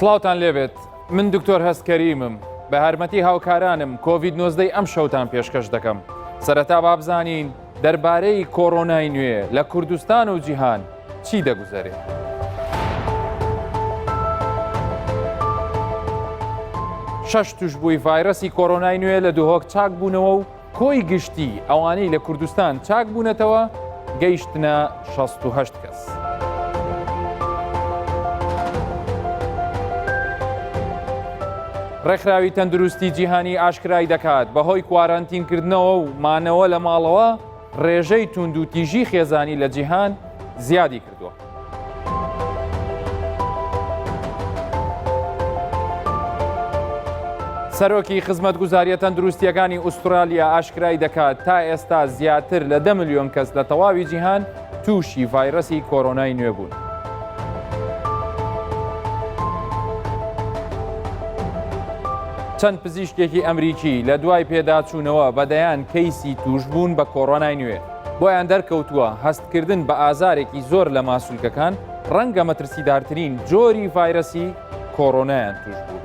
سڵاوتان لێبێت من دکتۆر هەست کەریمم بە هەرمەتی هاوکارانم کۆڤید 19 ئەم شەوتان پێشکەش دەکەم سەرەتا بابزانین دەربارەی کۆرۆنای نوێ لە کوردستان و جیهان چی دەگوزەرێ؟ شەش توشبووی ڤایرەسی کۆرۆنای نوێ لە دهۆک چاک بوونەوە و کۆی گشتی ئەوانەی لە کوردستان چاک بوونەتەوە گەیشتنە 68 کەس. ڕێکخراوی تەندروستی جیهانی ئاشکرای دەکات بەهۆی کوارەنتینکردنەوە و مانەوە لە ماڵەوە ڕێژەی توندوتیژی خێزانی لە جیهان زیادی کردووە. سەرۆکی خزمەتگوزاریە تەندروستیەکانی ئوسترالیا ئاشکرای دەکات تا ئێستا زیاتر لە دە ملیۆن کەس لە تەواوی جیهان تووشی ڤایرەسی کۆرۆنای نوێ بوون. چەند پزیشکێکی ئەمریکی لە دوای پێداچوونەوە بە دەیان کەیسی تووشبوون بە کۆرۆنای نوێ بۆیان دەرکەوتووە هەستکردن بە ئازارێکی زۆر لە ماسولکەکان ڕەنگە مەترسیدارترین جۆری ڤایرەسی کۆرۆنایان توش بوو.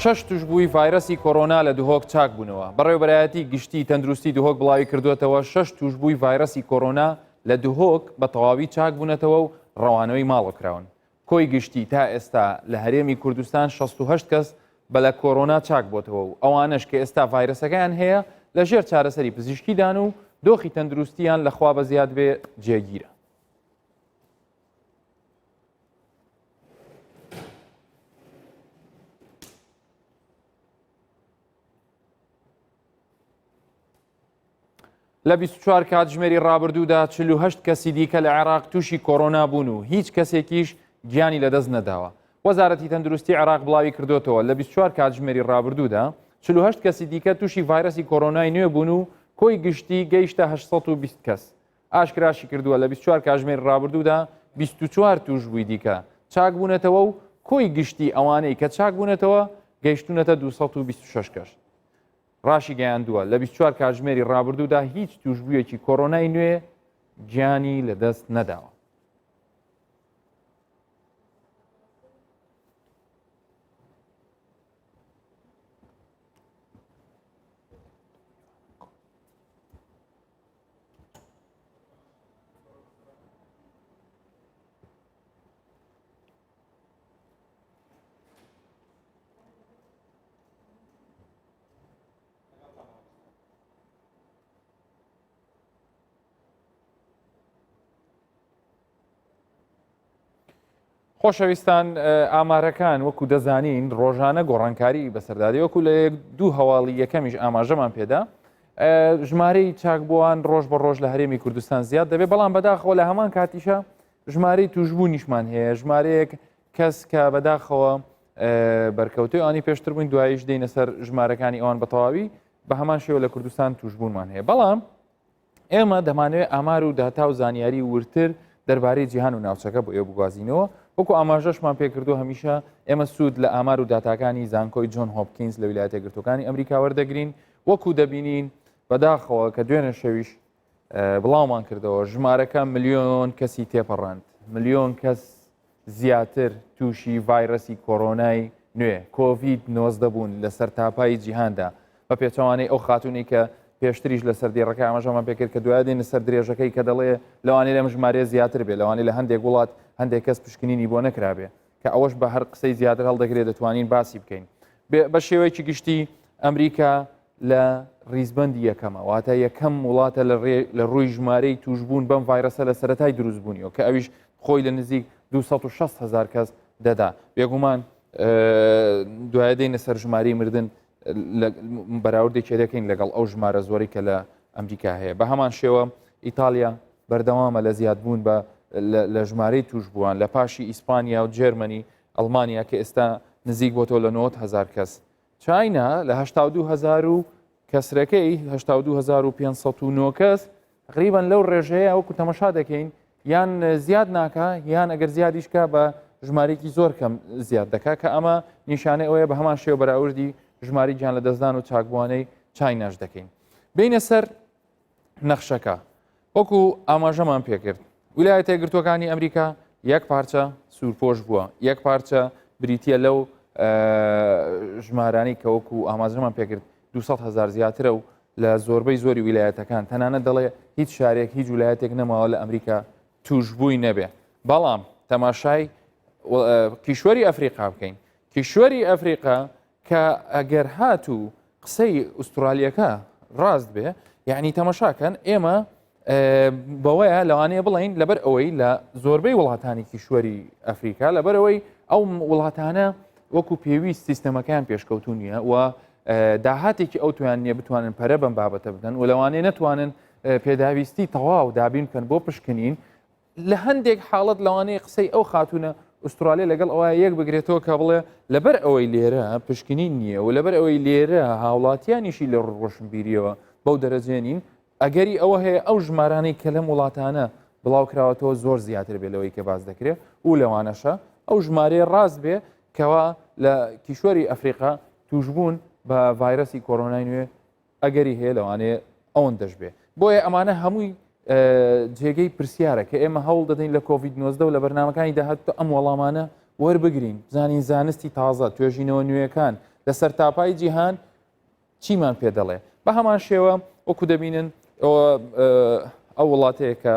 شەش توشبووی ڤایرەسی کۆرۆنا لە دهۆک چاک بوونەوە. بەڕێوەبەرایەتی گشتی تەندروستی دهۆک بڵاوی کردووەتەوە، شەش توشبووی ڤایرەسی کۆرۆنا لە دهۆک بە تەواوی چاک بوونەتەوە و ڕەوانەوەی ماڵەوە کراون. کۆی گشتی تا ئێستا لە هەرێمی کوردستان 68 کەس بە لە کۆرۆنا چاک بۆتەوە و ئەوانەش کە ئێستا ڤایرەسەکەیان هەیە لە ژێر چارەسەری پزیشکیدان و دۆخی تەندروستیان لە خوا بەزیاد بێ جێگیرە. لە 24 کاتژمێری ڕابردوودا 48 کەسی دیکە لە عێراق تووشی کۆرۆنا بوون و هیچ کەسێکیش گیانی لەدەست نەداوە. وەزارەتی تەندروستی عێراق بڵاوی کردوتەوە لە 24 کاتژمێری ڕابردوودا 48 کەسی دیکە تووشی ڤایرەسی کۆرۆنای نوێ بوون و کۆی گشتی گەیشتە 820 کەس. ئاشکراشی کردووە، لە 24 کاژمێری ڕابردوودا 24 تووشبووی دیکە چاکبوونەتەوە و کۆی گشتی ئەوانەی کە چاکبوونەتەوە گەیشتوونەتە 226 کەس. ڕاشیگەیاندووە، لە 24 کاتژمێری ڕابردوودا هیچ تووشبوویەکی کۆرۆنای نوێ گیانی لەدەست نەداوە. خۆشەویستان ئامارەکان وەکو دەزانین ڕۆژانە گۆڕانکاری بەسەردادی وەکو لە دوو هەواڵی یەکەمیش ئاماژەمان پێدا ژمارەی چاکبووان ڕۆژ بە ڕۆژ لە هەرێمی کوردستان زیاد دەبێت بەڵام بەداخەوە لە هەمان کاتیشە ژمارەی توشببوونیشمان هەیە ژمارەیەک کەس کە بەداخەوە بەرکەوتەی ئەوانی پێشتر بووین دوایش دێنە سەر ژمارەکانی ئەوان بە تەواوی بە هەمان شێوە لە کوردستان توشببوونمان هەیە بەڵام ئێمە دەمانەوێت ئامار و داتا و زانیاری وردتر دەربارەی جیهان و ناوچەکە بۆ ئێوە بگوازینەوە وەکو ئاماژەشمان پێکردو هەمیشە ئێمە سوود لە ئامار و داتاکانی زانکۆی جۆن هۆپکینز لە ویلایەتە یەکگرتووەکانی ئەمریکا وەردەگرین وەکو دەبینین بەداخەوە کە دوێنێ شەویش بڵاومان کردەوە ژمارەکە ملیۆن کەسی تێپەڕاند ملیۆن کەس زیاتر تووشی ڤایرەسی کۆرۆنای نوێ، کۆڤید 19 بوون لە سەرتاپای جیهاندا، بە پێچەوانەی ئەو خاتوونەی کە پێشتریش لە سەردێڕەکە ئاماژەمان پێکرد کە دوای دێنە سەر درێژەکەی کە دەڵێ لەوانەیە لەم ژمارەیە زیاتر بێ لەوانەیە لە هەندێک وڵات هەندێک کەس پشکنینی بۆ نەکرابێ کە ئەوەش بە هەر قسەی زیاتر هەڵدەگرێت دەتوانین باسی بکەین بە شێوەیەکی گشتی ئەمریکا لە ڕیزبەندی یەکەمە واتە یەکەم وڵاتە لە ڕووی ژمارەی توشبوون بەم ڤایرەسە لە سەتای دروستبوونیەوە کە ئەویش خۆی لە نزیک 260 هزار کەس دەدا بێگومان دوایە دێنە سەر ژمارەی مردن بەراوردێکی دەکەین لەگەڵ ئەو ژمارە زۆری کە لە ئەمریکا هەیە بە هەمان شێوە ئیتالیا بەردەوامە لە زیادبوون بە لە ژمارەی توشبووان لە پاشی ئیسپانیا و جێرمەنی ئەڵمانیا کە ئێستا نزیک بۆتەوە لە 90 هزار کەس چاینا لە 82 هزار و کەسرەکەی 82509 کەس تقریبا لەو ڕێژەیە وەکو تەمەشا دەکەین یان زیاد ناکا یان ئەگەر زیادیشکا بە ژمارێکی زۆر کەم زیاد دەکا کە ئەمە نیشانەی ئەوەیە بە هەمان شێوە بەراوردی ژماری گیان لە دەستدان و چاکبووانەی چایناش دەکەین بینە سەر. نەخشەکە وەکو ئاماژەمان پێکرد ویلایەتە یەکگرتووەکانی ئەمریکا یەک پارچە سوورپۆش بووە یەک پارچە بریتە لەو ژمارانی کە وەکو ئاماژەمان پێکرد 200 هزار زیاترە و لە زۆربەی زۆری ویلایەتەکان تەنانەت دەڵێ هیچ شارێک هیچ ولایەتێک نەماوە لە ئەمریکا توشببووی نەبێ بەڵام تەماشای کیشوەری ئەفریقا بکەین کیشوەری ئەفریقا کە ئەگەر هاتوو قسەی ئوسترالیەکە ڕاست بێ یعنی تەمەشاکەن ئێمە بەوەیە لەوانەیە بڵین لەبەر ئەوەی لە زۆربەی وڵاتانی کیشوەری ئەفریقا لەبەرەوەی ئەو وڵاتانە وەکو پێویست سیستەمەکەیان پێشکەوتو نییە و داهاتێکی ئەو تویان نییە بتوانن پەرە بەم بابەتە بدەن و لەوانەیە نەتوانن پێداویستی تەواو دابین بکەن بۆ پشکنین لە هەندێک حاڵەت لەوانەیە قسەی ئەو خاتوونە ئوسترالیە لەگەڵ ئەوە یەک بگرێتەوە کە بڵێ لەبەر ئەوەی لێرە پشکنین نییە و لەبەر ئەوەی لێرە هاوڵاتیانیشی لە ڕۆشنبیریەوە بەو دەرەجێ نین ئەگەری ئەوە هەیە ئەو ژمارانەی کە لەم وڵاتانە بڵاو کراوەتەوە زۆر زیاتر بێ لەوەی کە باس دەکرێت و لەوانەشە ئەو ژمارەیە ڕاست بێ کەوا لە کیشوەری ئەفریقا توشبوون بە ڤایرەسی کۆرۆنای نوێ ئەگەری هەیە لەوانەیە ئەوەندەش بێ بۆیە ئەمانە هەمووی جێگەی پرسیارە کە ئێمە هەوڵ دەدەین لە کۆڤید 19 و لە بەرنمەکانی داهات ئەم وەڵامانە وەربگرین بزانین زانستی تازە توێژینەوە نوێیەکان لە سەرتاپای جیهان چیمان پێ دەڵێ بە هەمان شێوە وەکو دەبینن ئەو وڵاتەیە کە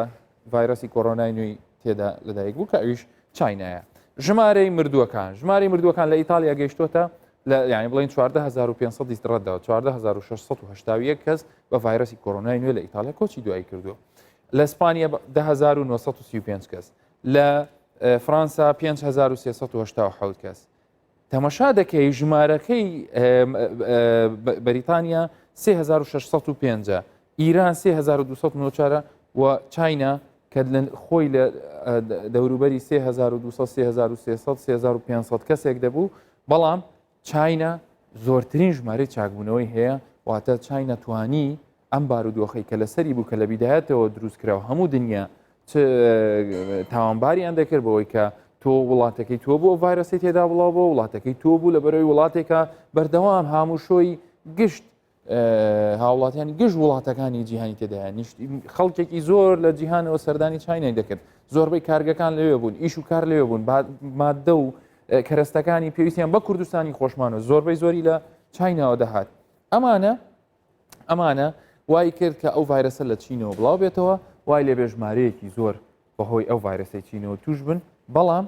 ڤایرۆسی کۆرۆنای نوێی تێدا لەدایک بوو کە ئەویش چینایە ژمارەی مردووەکان ژمارەی مردووەکان لە ئیتالیا گەیشتۆتە لە یانی بڵین 14500 ڕەتداوە 14681 کەس بە ڤایرۆسی کۆرۆنای نوێ لە ئیتالیا کۆچی دوایی کردووە لە ئیسپانیا 10935 کەس لە فرانسا 5387 کەس تەمەشا دەکەی ژمارەکەی بەریتانیا 3605 ئیران 3294 و چاینا کە خۆی لە دەوروبەری 3200 3300 3500 کەسێک دەبوو بەڵام چاینا زۆرترین ژمارەی چاکبوونەوەی هەیە واتە چاینا توانی ئەم بارودۆخەی کە لەسەری بوو کە لە بیدایەتەوە دروست کرا و هەموو دنیا چ تاوانباریان دەکرد بەوەی کە تۆ وڵاتەکەی تۆ بۆ ڤایرۆسی تێدا بڵاو بۆ وڵاتەکەی تۆ بوو لە بەرەوەی وڵاتێکە بەردەوام هاموشۆی گشت هاوڵاتیانی گشت وڵاتەکانی جیهانی تێدایە خەڵکێکی زۆر لە جیهانەوە سەردانی چینای دەکرد زۆربەی کارگەکان لەوێ بوون ئیش و کار لەوێ بوون مادە و کەرەستەکانی پێویستیان بە کوردستانی خۆشمان و زۆربەی زۆری لە چیناوە دەهات ئەمانە ئەمانە وای کرد کە ئەو ڤایرەسە لە چینەوە بڵاو بێتەوە وای لێ بێژمارەیەکی زۆر بەهۆی ئەو ڤایرەسەی چینەوە توش بن بەڵام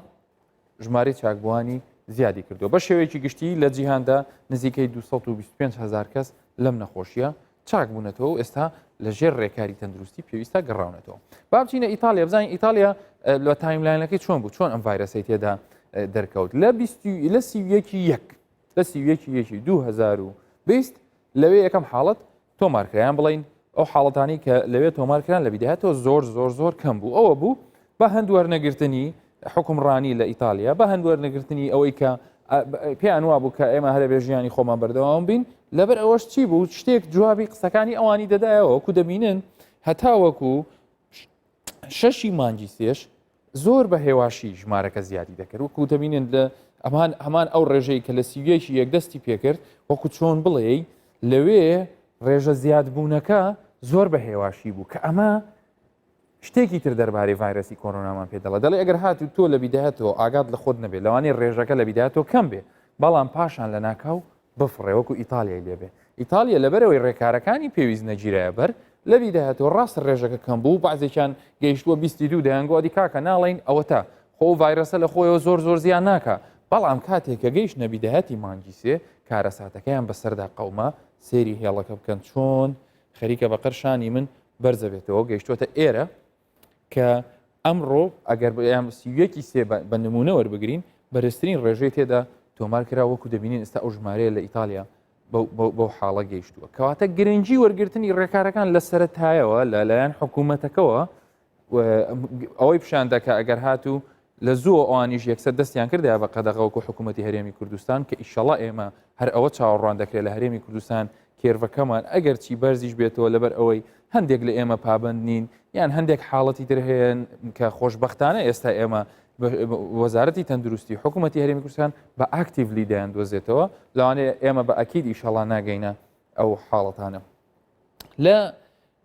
ژمارەی چاکبووانی زیادی کردووە. بە شێوەیەکی گشتی لە جیهاندا نزیکەی 225 هەزار کەس لەم نەخۆشیە چاک بوونەتەوە و ئێستا لە ژێر ڕێکاری تەندروستی پێویستە گەڕاونەتەوە. با بچینە ئیتالیا بزانین ئیتالیا لە timeline ەکەی چۆن بوو چۆن ئەم ڤایرەسەی تێدا دەرکەوت لە لە 31 یەک لە 31 یەکی 2020 لەوێ یەکەم حاڵەت تۆمار کرا یان بڵین ئەو حاڵەتانی کە لەوێ تۆمار کران لە بیدایەتەوە زۆر زۆر زۆر کەم بوو ئەوە بوو بە هەند وەرنەگرتنی حکومڕانی لە ئیتالیا بە هەند وەرنەگرتنی ئەوەی کە پێیان وا بوو کە ئێمە هەرە بێ ژیانی خۆمان بەردەوام بین لەبەر ئەوەش چی بوو شتێک جوابی قسەکانی ئەوانی دەدایەوە وەکو دەبینن هەتاوەکو شەشی مانگی سێش زۆر بە هێواشی ژمارەکە زیادی دەکرد وەکو دەبینن لە ئەمان هەمان ئەو ڕێژەی کە لە سیویەکی یەکدەستی پێکرد وەکو چۆن بڵێ لەوێ ڕێژە زیادبوونەکە زۆر بە هێواشی بوو کە ئەمە شتێکی تر دەربارەی ڤایرەسی کۆرۆنامان پێ دەڵێ دەڵێ ئەگەر هاتوو تۆ لە بیدایەتەوە ئاگات لە خۆت نەبێت لەوانەیە ڕێژەکە لە بیدایەتەوە کەم بێ بەڵام پاشان لە ناکاو بفڕێ وەکو ئیتالیای لێبێ. ئیتالیا لەبەرئەوەی رێکارەکانی پێویست نەگیرایە بەر، لە بیدایەتەوە راستە رێژەکە کەم بوو، بەعزێکیان گەیشتووە 22 دەیانگۆ ئەدی کاکە ناڵێین ئەوەتا خۆ ئەو ڤایرەسە لە خۆیەوە زۆر زۆر زیان ناکا، بەڵام کاتێک کە گەیشتنە بیدایەتی مانگی سێ کارەساتەکەیان بەسەردا قەوما، سەیری هێڵەکە بکەن چۆن خەریکە بە قەر شانی من بەرزەبێتەوە گەیشتووەتە ئێرە کە ئەمڕۆ ئەگەر 31 سێ بە نمونە وەربگرین بەرزترین ڕێژەی تێدا تۆمار کرا وەکو دەبینین ئێستا ئەو ژمارەیە لە ئیتالیا بەو حاڵە گەیشتووە کەواتە گرنگی وەرگرتنی ڕێکارەکان لە سەرەتایەوە لەلایەن حکوومەتەکەوە ئەوەی پیشان دەکە ئەگەر هاتوو لە زوو ئەوانیش یەکسەر دەستیان کردایە بە قەدەغە وەکو حکوومەتی هەرێمی کوردستان کە ئیشەڵا ئێمە هەر ئەوە چاوەڕوان دەکرێت لە هەرێمی کوردستان curve ەکەمان ئەگەر چی بەرزیش بێتەوە لەبەر ئەوەی هەندێک لە ئێمە پابند نین یان هەندێک حاڵەتی تر هەیە کە خۆشببختانە ئێستا ئێمە وەزارەتی تەندروستی حکوومەتی هەرێمی کوردستان بە actively دەیان دۆزێتەوە لەوانەیە ئێمە بە ئەکید ئیشەڵا ناگەینە ئەو حاڵەتانە لە.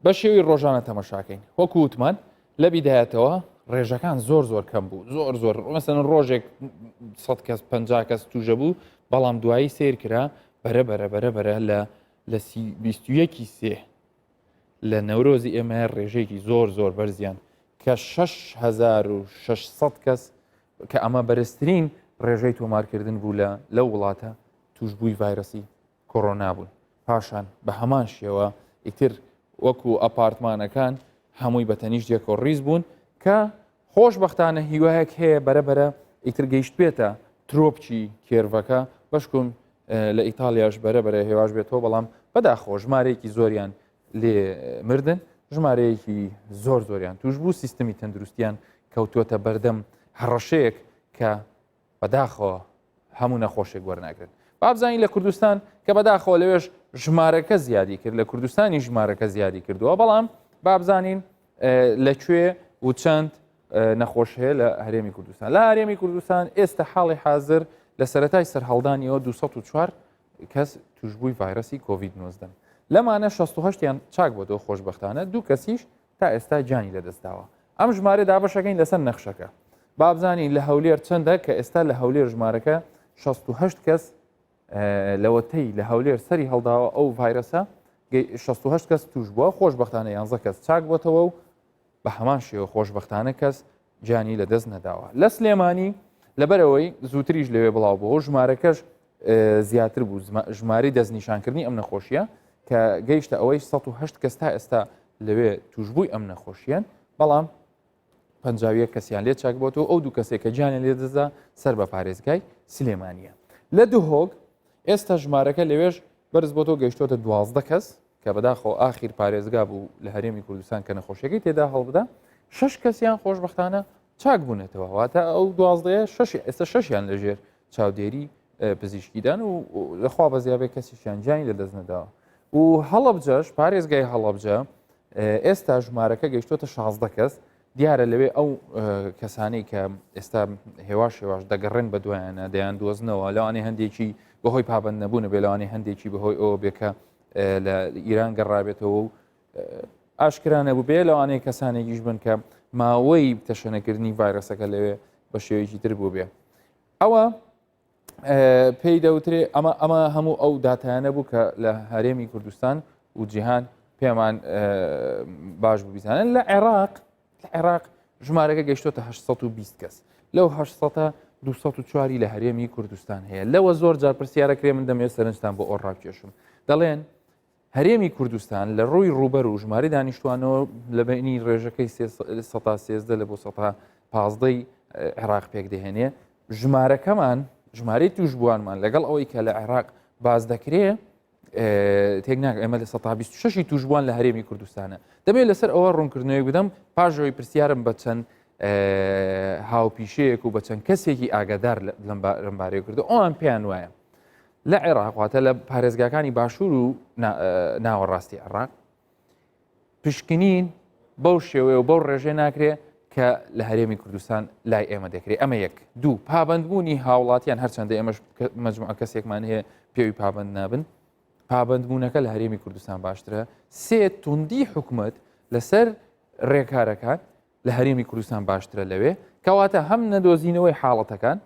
بە شێوی ڕۆژانە تەمەشاکەین وەکو وتمان لە بیدایەتەوە ڕێژەکان زۆر زۆر کەم بوو زۆر زۆر مەسەن ڕۆژێک 100 کەس 50 کەس توژە بوو بەڵام دوایی سیر کرا بەرە بەرە بەرە بەرە لە لە 21 سێ لە نەورۆزی ئێمە ڕێژەیەکی زۆر زۆر بەرزیان کە 6600 کەس کە ئەمە بەرزترین ڕێژەی تۆمارکردن بوو لە لەو وڵاتە توشبووی ڤایرۆسی کۆرۆنا بوون پاشان بە هەمان شێوە ئیتر وەکو ئەپارتمانەکان هەمووی بە تەنیشت یەکەوە ڕیز بوون کە خۆشببختانە هیوایەک هەیە بەرەبەرە ئیتر گەیشت بێتە ترۆپکی کێرڤەکە بەشکم لە ئیتالیاش بەرە بەرە هێواش بێتەوە بەڵام بەداخۆ ژمارەیەکی زۆریان لێ مردن ژمارەیەکی زۆر زۆریان توش بوو سیستمی تەندروستیان کەوتووەتە بەردەم هەڕەشەیەک کە بەداخەوە هەموو نەخۆشێک وەرناگرن. با بزانین لە کوردستان کە بەداخەوە لەوێش ژمارەکە زیادی کرد لە کوردستانی ژمارەکە زیادی کردووە بەڵام با بزانین لە کوێ و چەند نەخۆش هەیە لە هەرێمی کوردستان لە هەرێمی کوردستان ئێستا حاڵی حاضر لە سەتای سەرهەڵدانیەوە 204 کەس توشبووی ڤایرۆسی کۆڤید 19 لەمانە 16یان چاک بۆ تۆ خۆشببختانە دوو کەسیش تا ئێستا گیانی لەدەستداوە ئەم ژمارە دابەشەکەین لەسەر نەخشەکە بابزانین لە هەولێر چەندە کە ئێستا لە هەولێر ژمارەکە 68 کەس لەوەتەی لە هەولێر سەری هەڵداوە ئەو ڤایرەسە 68 کەس توش بووە خۆشببختانە یانزە کەس چاک بۆتەوە و بە هەمان شێوە خۆشببختانە کەس گیانی لە دەست نەداوە لە سلێمانی لەبەرەوەی زووتریش لەوێ بڵاو بۆ ژمارەکەش زیاتر بوو ژمارەی دەستنیشانکردنی ئەم نەخۆشیە کە گەیشتە ئەوەی 108 کەس تا ئێستا لەوێ توشببووی ئەم نەخۆشیەن بەڵام 51 کەسیان لێ چاک بۆتەوە ئەو دوو کەسێک کە گیانیان لێدەدا سەر بە پارێزگای سلێمانیە لە دهۆک ئێستا ژمارەکە لەوێش بەرز بۆتەوە گەیشتۆتە 12 کەس کە بەداخەوە ئاخیر پارێزگا بوو لە هەرێمی کوردستان کە نەخۆشیەکەی تێدا هەڵبدا شش کەسیان خۆشببختانە چاک بوونەتەوە واتە ئەو دوازدەیە شش ئێستا شەشیان لەژێر چاودێری پزیشکیدان و لەخوا بەزیابێ کەسیشیان گیانی لە دەست نەداوە و هەڵەبجەش پارێزگای هەڵەبجە ئێستا ژمارەکە گەیشتۆتە 16 کەس دیارە لەوێ ئەو کەسانەی کە ئێستا هێواش هێواش دەگەڕێن بە دوایانە دەیان دۆزنەوە لەوانەیە هەندێکی بەهۆی پابند نەبوونە بێ لەوانەیە هەندێکی بەهۆی ئەوە بێ کە لە ئیران گەڕابێتەوە و ئاشکرا نەبوو بێ لەوانەیە کەسانێکیش بن کە ماوەی تەشەنەکردنی ڤایرۆسەکە لەوێ بە شێوەیەکی تر بوو بێ ئەوە پێی دەوترێ ئەمە ئەمە هەموو ئەو داتایانە بوو کە لە هەرێمی کوردستان و جیهان پێمان باش بوو بیزانن لە عێراق لە عێراق ژمارەکە گەیشتۆتە 820 کەس لەو 800 204 لە هەرێمی کوردستان هەیە لەوە زۆر جار پرسیارەکرێ من دەمەوێت سەرنجتان بۆ ئەو ڕاکێشم دەڵێن هەرێمی کوردستان لە ڕووی ڕووبەر و ژمارەی دانیشتوانەوە لە بەینی ڕێژەکەی سەتا 13 لە بۆ سەتا پازدەی عێراق پێکدەهێنێ ژمارەکەمان ژمارەی توشبووانمان لەگەڵ ئەوەی کە لە عێراق باز دەکرێ تێک ناکە ئێمە لە 126 توشبووان لە هەرێمی کوردستانە دەبێت لەسەر ئەوە ڕوونکردنەوەی بدەم پاژەوەی پرسیارم بە چەند هاوپیشەیەک و بە چەند کەسێکی ئاگادار لەم بارەیە کردو ئەوان پێیان وایە لە عێراق واتە لە پارێزگاکانی باشوور و ناوەڕاستی عێراق پشکنین بەو شێوەیە و بەو ڕێژێ ناکرێ کە لە هەرێمی کوردستان لای ئێمە دەکرێت ئەمە یەک دوو پابندبوونی هاوڵاتیان هەرچەندە ئێمەش مجموعە کەسێکمان هەیە پێوی پابند نابن پابندبوونەکە لە هەرێمی کوردستان باشترە سێ توندی حکومت لەسەر ڕێکارەکان لە هەرێمی کوردستان باشترە لەوێ، کەواتە هەم نەدۆزینەوەی حاڵەتەکان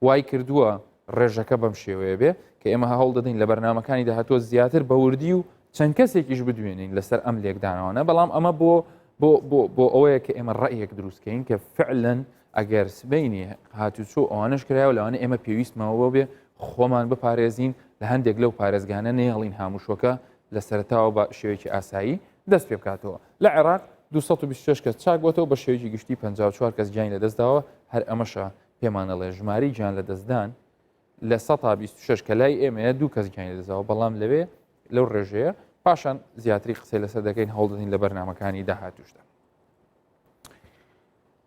وای کردووە ڕێژەکە بەم شێوەیە بێ کە ئێمە هەوڵ دەدەین لە بەرنمەکانی داهاتوە زیاتر بە وردی و چەند کەسێکیش بدوێنین لەسەر ئەم لێکدانەوانە بەڵام ئەمە بۆ بۆ بۆ بۆ ئەوەیە کە ئێمە ڕەیەک دروستکەین کە فعلەن ئەگەر سبینی هاتوچۆ ئەوانش کرایەوە لەوانە ئێمە پێویستمەوە بێ خۆمان بپارێزین لە هەندێک لەو پارێزگانە نێڵین هاموشۆکە لە سەرتاوە بە شێوەیەکی ئاسایی دەست پێ بکاتەوە. لە عێراق 226 کەس چاک بۆتەوە بە شێوەیەکی گشتی 54 کەس گیانی لەدەستداوە هەر ئەمەشە پێمان ئەڵێ ژمارەی گیان لەدەستدان لە 126 کە لای ئێمەیە دوو کەس گیانی لەدەستداوە بەڵام لەوێ لەو ڕێژەیە پاشان زیاتری قسەی لەسەر دەکەین هەوڵدەین لە بەرنمەکانی داهاتوشدا.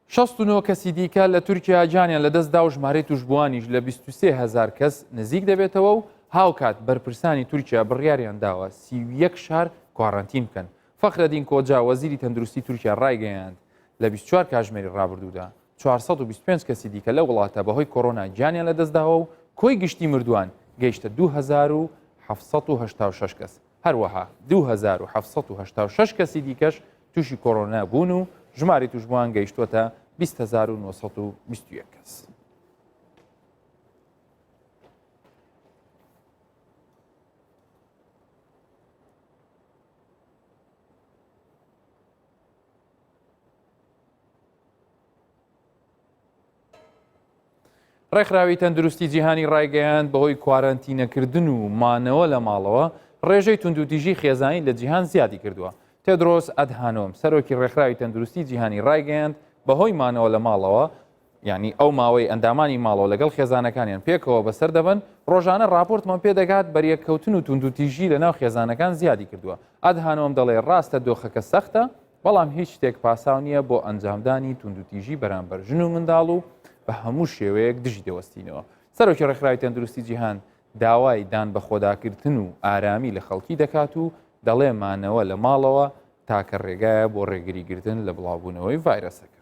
69 کەسی دیکە لە تورکیا گیانیان لەدەستدا و ژمارەی توشبووانیش لە 23 هزار کەس نزیک دەبێتەوە و هاوکات بەرپرسانی تورکیا بڕیاریان داوە 31 شار کوارەنتین بکەن. فەخرەدین کۆجا وەزیری تەندروستی تورکیا ڕایگەیاند لە 24 کاژمێری ڕابردوودا 425 کەسی دیکە لە وڵاتە بەهۆی کۆرۆنا گیانیان لەدەستداوە و کۆی گشتی مردووان گەیشتە 2786 کەس. هەروەها 2786 کەسی دیکەش تووشی کۆرۆنا بوون و ژماری تووشبووان گەیشتووەتە 20921 کەس. ڕێکخراوی تەندروستی جیهانی ڕایگەیاند بەهۆی کوارەنتینەکردن و مانەوە لە ماڵەوە ڕێژەی توندوتیژی خێزانی لە جیهان زیادی کردووە. تێدرۆس ئەدهانۆم سەرۆکی ڕێکخراوی تەندروستی جیهانی ڕایگەیاند بەهۆی مانەوە لە ماڵەوە یانی ئەو ماوەی ئەندامانی ماڵەوە لەگەڵ خێزانەکانیان پێکەوە بەسەر دەبەن، ڕۆژانە ڕاپۆرتمان پێدەگات بەریەککەوتن و توندوتیژی لەناو خێزانەکان زیادی کردووە. ئەدهانۆم دەڵێ ڕاستە دۆخەکە سەختە، بەڵام هیچ شتێک پاساو نییە بۆ ئەنجامدانی توندوتیژی بەرامبەر ژن و منداڵ و بە هەموو شێوەیەک دژی دەوەستینەوە. سەرۆکی ڕێکخراوی تەندروستی جیهان داوای دان بەخۆداگرتن و ئارامی لە خەڵکی دەکات و دەڵێ مانەوە لە ماڵەوە تاکە ڕێگایە بۆ ڕێگریگرتن لە بڵاوبوونەوەی ڤایرەسەکە.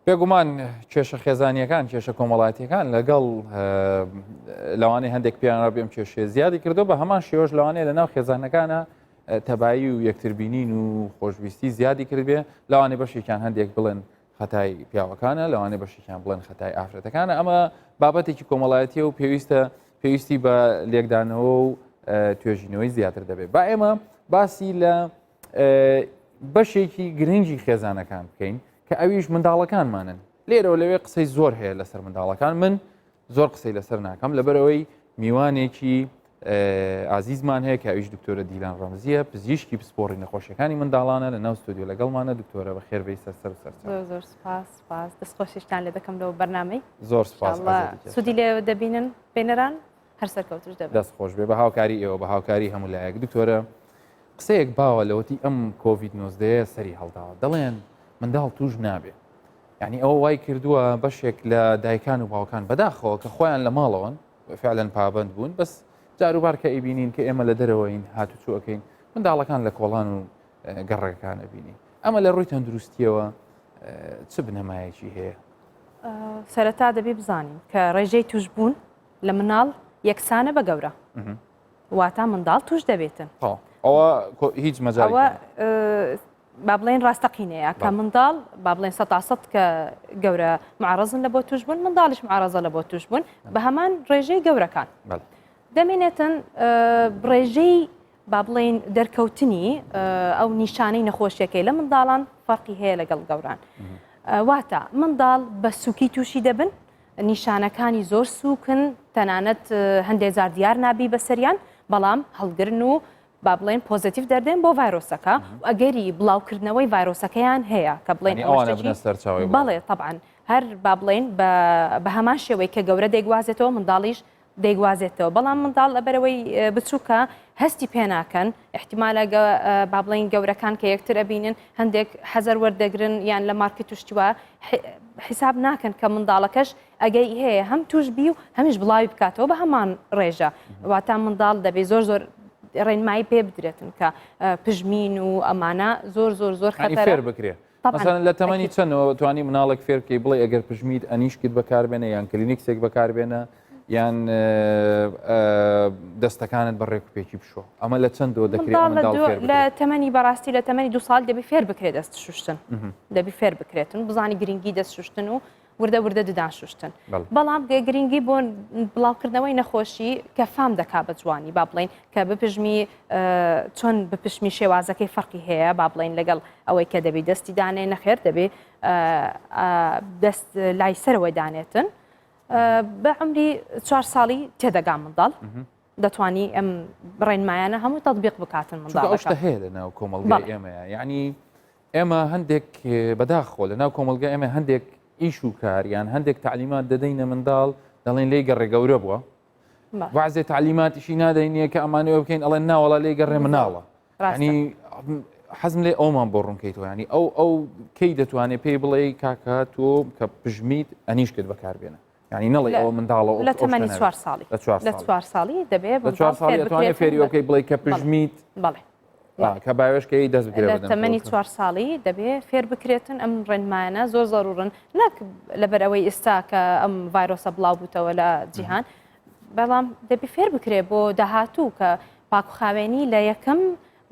بێگومان کێشە خێزانیەکان کێشە کۆمەڵاتیەکان لەگەڵ لەوانەیە هەندێک پیانە بێم کێشێ زیادی کردو بە هەمان شێوەش لەوانەیە لە ناو خێزانەکانە تەبایی و یەکتربینین و خۆشویستی زیادی کردبێ لەوانەیە بەشێکیان هەندێک بڵێن خەتای پیاوەکانە لەوانەیە بەشێکیان بڵێن خەتای ئافرەتەکانە ئەمە بابەتێکی کۆمەڵایەتیە و پێویستە پێویستی بە لێکدانەوە و توێژینەوەی زیاتر دەبێت با ئێمە باسی لە بەشێکی گرنگی خێزانەکان بکەین کە ئەویش منداڵەکانمانن لێرەوە لەوێ قسەی زۆر هەیە لەسەر منداڵەکان من زۆر قسەی لەسەر ناکەم لەبەرەوەی میوانێکی ئازیزمان هەیە کە ئەویش دکتۆرە دیلان ڕەمزیە پزیشکی پسپۆڕی نەخۆشیەکانی منداڵانە لە ناو ستۆدیۆ لەگەڵمانە دکتۆرە بەخێربێی سەر سەر سەر زۆر سپاس سپاس دەستخۆشیشتان لێ دەکەم لەو بەرنامەی زۆر سپاس سوودی لێ دەبینن بینەران هەر سەرکەوتوش دەبن. دەست خۆش بێ بە هاوکاری ئێوە بە هاوکاری هەموو لایەک دکتۆرە قسەیەک باوە لەوەتی ئەم کۆڤید نۆزدەیە سەری هەڵداوە دەڵێن منداڵ توش نابێ یعنی ئەوە وای کردووە بەشێک لە دایکان و باوکان بەداخەوە کە خۆیان لە ماڵەوەن فعلەن پابند بوون بەس جاروبار کە ئەیبینین کە ئێمە لە دەرەوەین هاتوچۆ ئەەکەین منداڵەکان لە کۆڵان و گەڕەکەکان ئەبینین ئەمە لە ڕووی تەندروستیەوە چ بنەمایەکی هەیە؟ سەرەتا دەبێ بزانین کە ڕێژەی توشبوون لە مناڵ یەکسانە بە گەورە واتا منداڵ توش دەبێتن ئەوە هیچ مەجاوە با بڵێن ڕاستەقینەیە کە منداڵ با بڵێن سە کە گەورە معرەزن لە بۆ توش بوون منداڵیش معرەزە لە بۆ توش بوون بە هەمان ڕێژەی گەورەکان دەمێنێتن ڕێژەی با بڵێین دەرکەوتنی ئەو نیشانەی نەخۆشیەکەی لە منداڵان فەرقی هەیە لەگەڵ گەوران واتە منداڵ بە سوکی تووشی دەبن نیشانەکانی زۆر سوکن تەنانەت هەندێک جار دیار نابی بەسەریان بەڵام هەڵگرن و با بڵێن پۆزیتیڤ دەردێن بۆ ڤایرۆسەکە و ئەگەری بڵاوکردنەوەی ڤایرۆسەکەیان هەیە کە بڵێن بەڵێ طبعا هەر با بڵێن بە هەمان شێوەی کە گەورە دەیگوازێتەوە منداڵیش دەیگوازێتەوە بەڵام منداڵ لەبەرەوەی بچووکە هەستی پێناکەن احتیمالە با بڵین گەورەکان کە یەکتر ئەبینن هەندێک حەزەر وەردەگرن یان لە مارکت توشتیوە حیساب ناکەن کە منداڵەکەش ئەگەی هەیە هەم توش بی و هەمیش بڵاوی بکاتەوە بە هەمان ڕێژە واتا منداڵ دەبێ زۆر زۆر ڕێنمایی پێ بدرێتن کە پژمین و ئەمانە زۆر زۆر زۆر خەتەر بکرێت مەسەلەن لە تەمەنی چەندەوە توانی مناڵێک فێر بکەی بڵێ ئەگەر پژمیت ئەنیشکت بەکاربێنە یان کلینیکسێک بەکاربێنە یان دەستەکانت بە ڕێک پێکی بشۆ ئەمە لە چەندەوە دەکرێت لە تەمەنی بەڕاستی لە تەمەنی دو ساڵ دەبی فێر بکرێت دەست شوشتن دەبی فێر بکرێتن بزانی گرنگی دەست شوشتن و وردە وردە ددان شوشتن بەڵام گرنگی بۆ بڵاوکردنەوەی نەخۆشی کە فام دەکا بە جوانی با بڵین کە بپژمی چۆن بپشمی شێوازەکەی فەرقی هەیە با بڵین لەگەڵ ئەوەی کە دەبی دەستی دانێ نەخێر دەبێ دەست لای سەرەوەی دانێتن بە عمری چوار ساڵی تێدەگا منداڵ دەتوانی ئەم ڕێنمایانە هەموو تطبیق بکاتن منداڵ هەیە لە ناو کۆمەڵگای ئێمەیە یعنی ئێمە هەندێک بەداخەوە لە ناو کۆمەڵگای ئێمە هەندێک ئیش و کار یان هەندێک تعلیمات دەدەینە منداڵ دەڵێن لێی گەڕێ گەورە بووە. بەعزێ تەعلیماتیشی نادەینیە کە ئەمانەوە بکەین ئەڵێن ناوەڵا لێ گەڕێ مناڵە ینی حەزم لێ ئەومان بۆ ڕوونکەیتەوە ینی ئەو ئەو کەی دەتوانێت پێی بڵێ کاکە تۆ کە پژمیت ئەنیشکت بەکاربێنە ینی نەڵێ ئەوە منداڵە لە تەمەنی چوار ساڵی لە چوار ساڵی دەبێ لە چوار ساڵی دەتوانێت فێری ئەوکەی بڵێ کە پژمیت بەڵێ کە باوێشکەی دەست بگرێت لە تەمەنی چوار ساڵی دەبێ فێر بکرێتن ئەم ڕێنمایانە زۆر زەرورن نەک لەبەر ئەوەی ئێستا کە ئەم ڤایرۆسە بڵاو بووتەوە لە جیهان بەڵام دەبێ فێر بکرێ بۆ داهاتوو کە پاکوخاوێنی لە یەکەم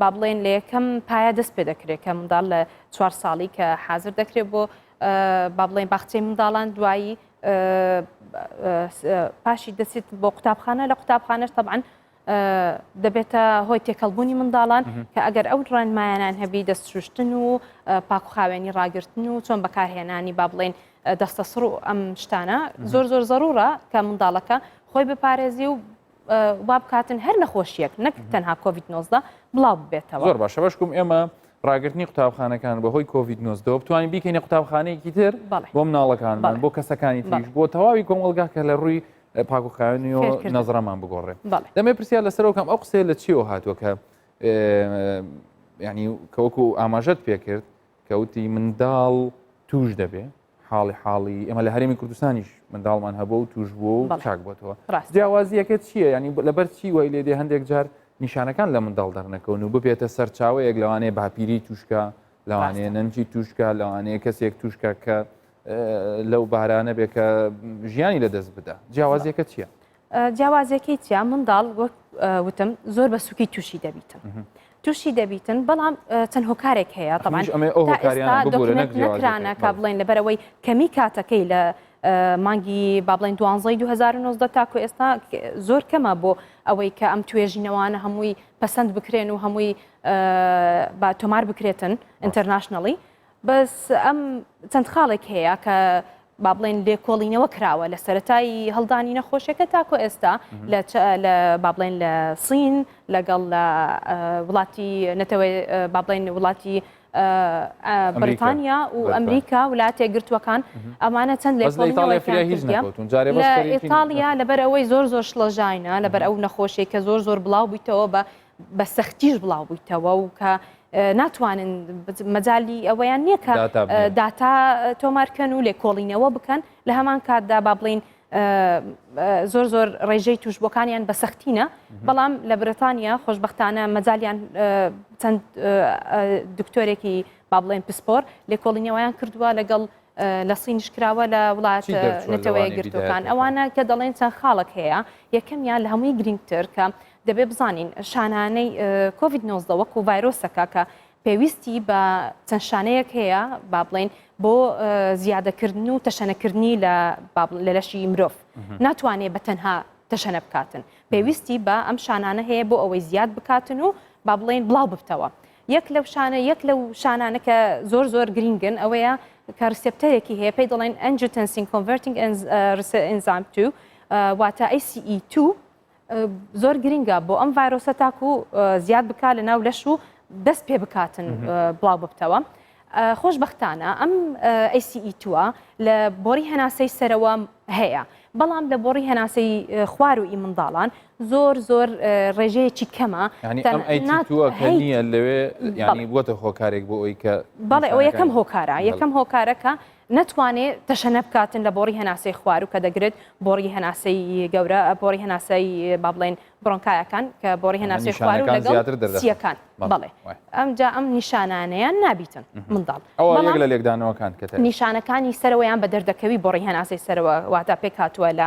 با بڵێن لە یەکەم پایە دەست پێ دەکرێت کە منداڵ لە چوار ساڵی کە حاضر دەکرێت بۆ با بڵێن باخچەی منداڵان دوایی پاشی دەچێت بۆ قوتابخانە لە قوتابخانەش طبعا دەبێتە هۆی تێکەڵبوونی منداڵان کە ئەگەر ئەو ڕێنمایانان هەبی دەست شوشتن و پاکوخاوێنی ڕاگرتن و چۆن بەکارهێنانی با بڵێن دەستەسڕ و ئەم شتانە زۆر زۆر زەرورە کە منداڵەکە خۆی بپارێزی و وا بکاتن هەر نەخۆشیەک نەک تەنها کۆڤید 19 بڵاو ببێتەوە. زۆر باشە بەشکم ئێمە ڕاگرتنی قوتابخانەکان بەهۆی کۆڤید 19 بتوانین بیکەینە قوتابخانەیەکی تر بۆ مناڵەکانمان بۆ کەسەکانی تریش بۆ تەواوی کۆمەڵگا کە لە ڕووی پاک و خاوێنی و نەزرەمان بگۆڕێ دەمێ پرسیار لەسەرەوە کەم ئەو قسەیە لە چیەوە هاتووە کە ینی کەوەکو ئاماژەت پێکرد کەوتی منداڵ توش دەبێ حاڵی حاڵی ئێمە لە هەرێمی کوردستانیش منداڵمان هەبوو و توش بووە و چاک بۆتەوە جیاوازیەکە چییە ینی لەبەر چی وای لێ دێ هەندێک جار نیشانەکان لە منداڵ دەرنەکەون و ببێتە سەرچاوەیەک لەوانەیە باپیری توشکە لەوانەیە نەنجی توشکە لەوانەیە کەسێک توشکە کە لەو بارانە بێ کە ژیانی لە دەست بدا جیاوازیەکە چییە؟ جیاوازیەکەی چیە منداڵ وەک وتم زۆر بە سوکی تووشی دەبیتن تووشی دەبیتن بەڵام چەند هۆکارێک هەیە طبعا نەکرانە کا بڵێن لەبەرەوەی کەمی کاتەکەی لە مانگی با بڵێن دوانزەی 2019 تاکو ئێستا زۆر کەمە بۆ ئەوەی کە ئەم توێژینەوانە هەمووی پەسەند بکرێن و هەمووی با تۆمار بکرێتن internationally بەس ئەم چەند خاڵێک هەیە کە با بڵێن لێکۆڵینەوە کراوە لە سەتای هەڵدانی نەخۆشیەکە تاکۆ ئێستا لە با بڵێن لە سین لەگەڵ لە وڵاتی نەتەوەی با بڵێن وڵاتی بەریتانیا و ئەمریکا وڵاتێک گرتووەکان ئەمانە چەند لێکۆڵینەوە ئیتالیا لەبەر ئەوەی زۆر زۆر شڵەژاینە لەبەر ئەو نەخۆشیە کە زۆر زۆر بڵاو بوویتەوە بە بە سەختیش بڵاو بوویتەوە و کە ناتوانن مەجای ئەوەیان نییە کە داتا تۆمارکەن و لێکۆڵینەوە بکەن لە هەمان کاتدا با بڵین زۆر زۆر ڕێژەی توشببووەکانیان بە سەختینە بەڵام لە بریتانیا خۆشببختانە مەجالیان چەند دکتۆرێکی با بڵێن پسپۆر لێکۆڵینەوەیان کردووە لەگەڵ لە سینیش کراوە لە وڵات نەتەوەیە گرتوەکان ئەوانە کە دەڵێن چەند خاڵک هەیە یەکەمیان لە هەمووی گرنگتر کە دەبێ بزانین شانانەی کۆڤید 19 وەکو ڤایرۆسەکە کە پێویستی بە چەند شانەیەک هەیە با بڵێن بۆ زیادەکردن و تەشەنەکردنی لە لە لەشی مرۆڤ ناتوانێت بە تەنها تەشەنە بکاتن پێویستی بە ئەم شانانە هەیە بۆ ئەوەی زیاد بکاتن و با بڵێن بڵاو ببتەوە یەک لەو شانە یەک لەو شانانە کە زۆر زۆر گرینگن ئەوەیە کە receptor ێکی هەیە پێی دەڵێن angiotensin converting enzyme 2 واتە ACE2 زۆر گرنگە بۆ ئەم ڤایرۆسە تاکو زیاد بکات لە ناو لەش و دەست پێ بکاتن بڵاو ببتەوە. خۆشببختانە ئەم ACE2 لە بۆری هەناسەی سەرەوە هەیە بەڵام لە بۆڕی هەناسەی خوارووی منداڵان زۆر زۆر ڕێژەیەکی کەمە نییە لەوێ ینی بووەتە هۆکارێک بۆ ئەوی کە بەڵێ ئەوە یەکەم هۆکارە یەکەم هۆکارەکە نەتوانێ تەشەنە بکاتن لە بۆڕی هەناسەی خواروو کە دەگرێت بۆڕی هەناسەی گەورە بۆڕی هەناسەی با بڵێن برۆنکایەکان کە بۆڕی هەناسەی خواروو لەگەڵ سیەکان بەڵێ ئەمجا ئەم نیشانانەیان نابیتن منداڵ ئەوە لە لێکدانەوەکان کە نیشانەکانی سەرەوەیان بە دەردەکەوی بۆڕی هەناسەی سەرەوە واتە پێکهاتووە لە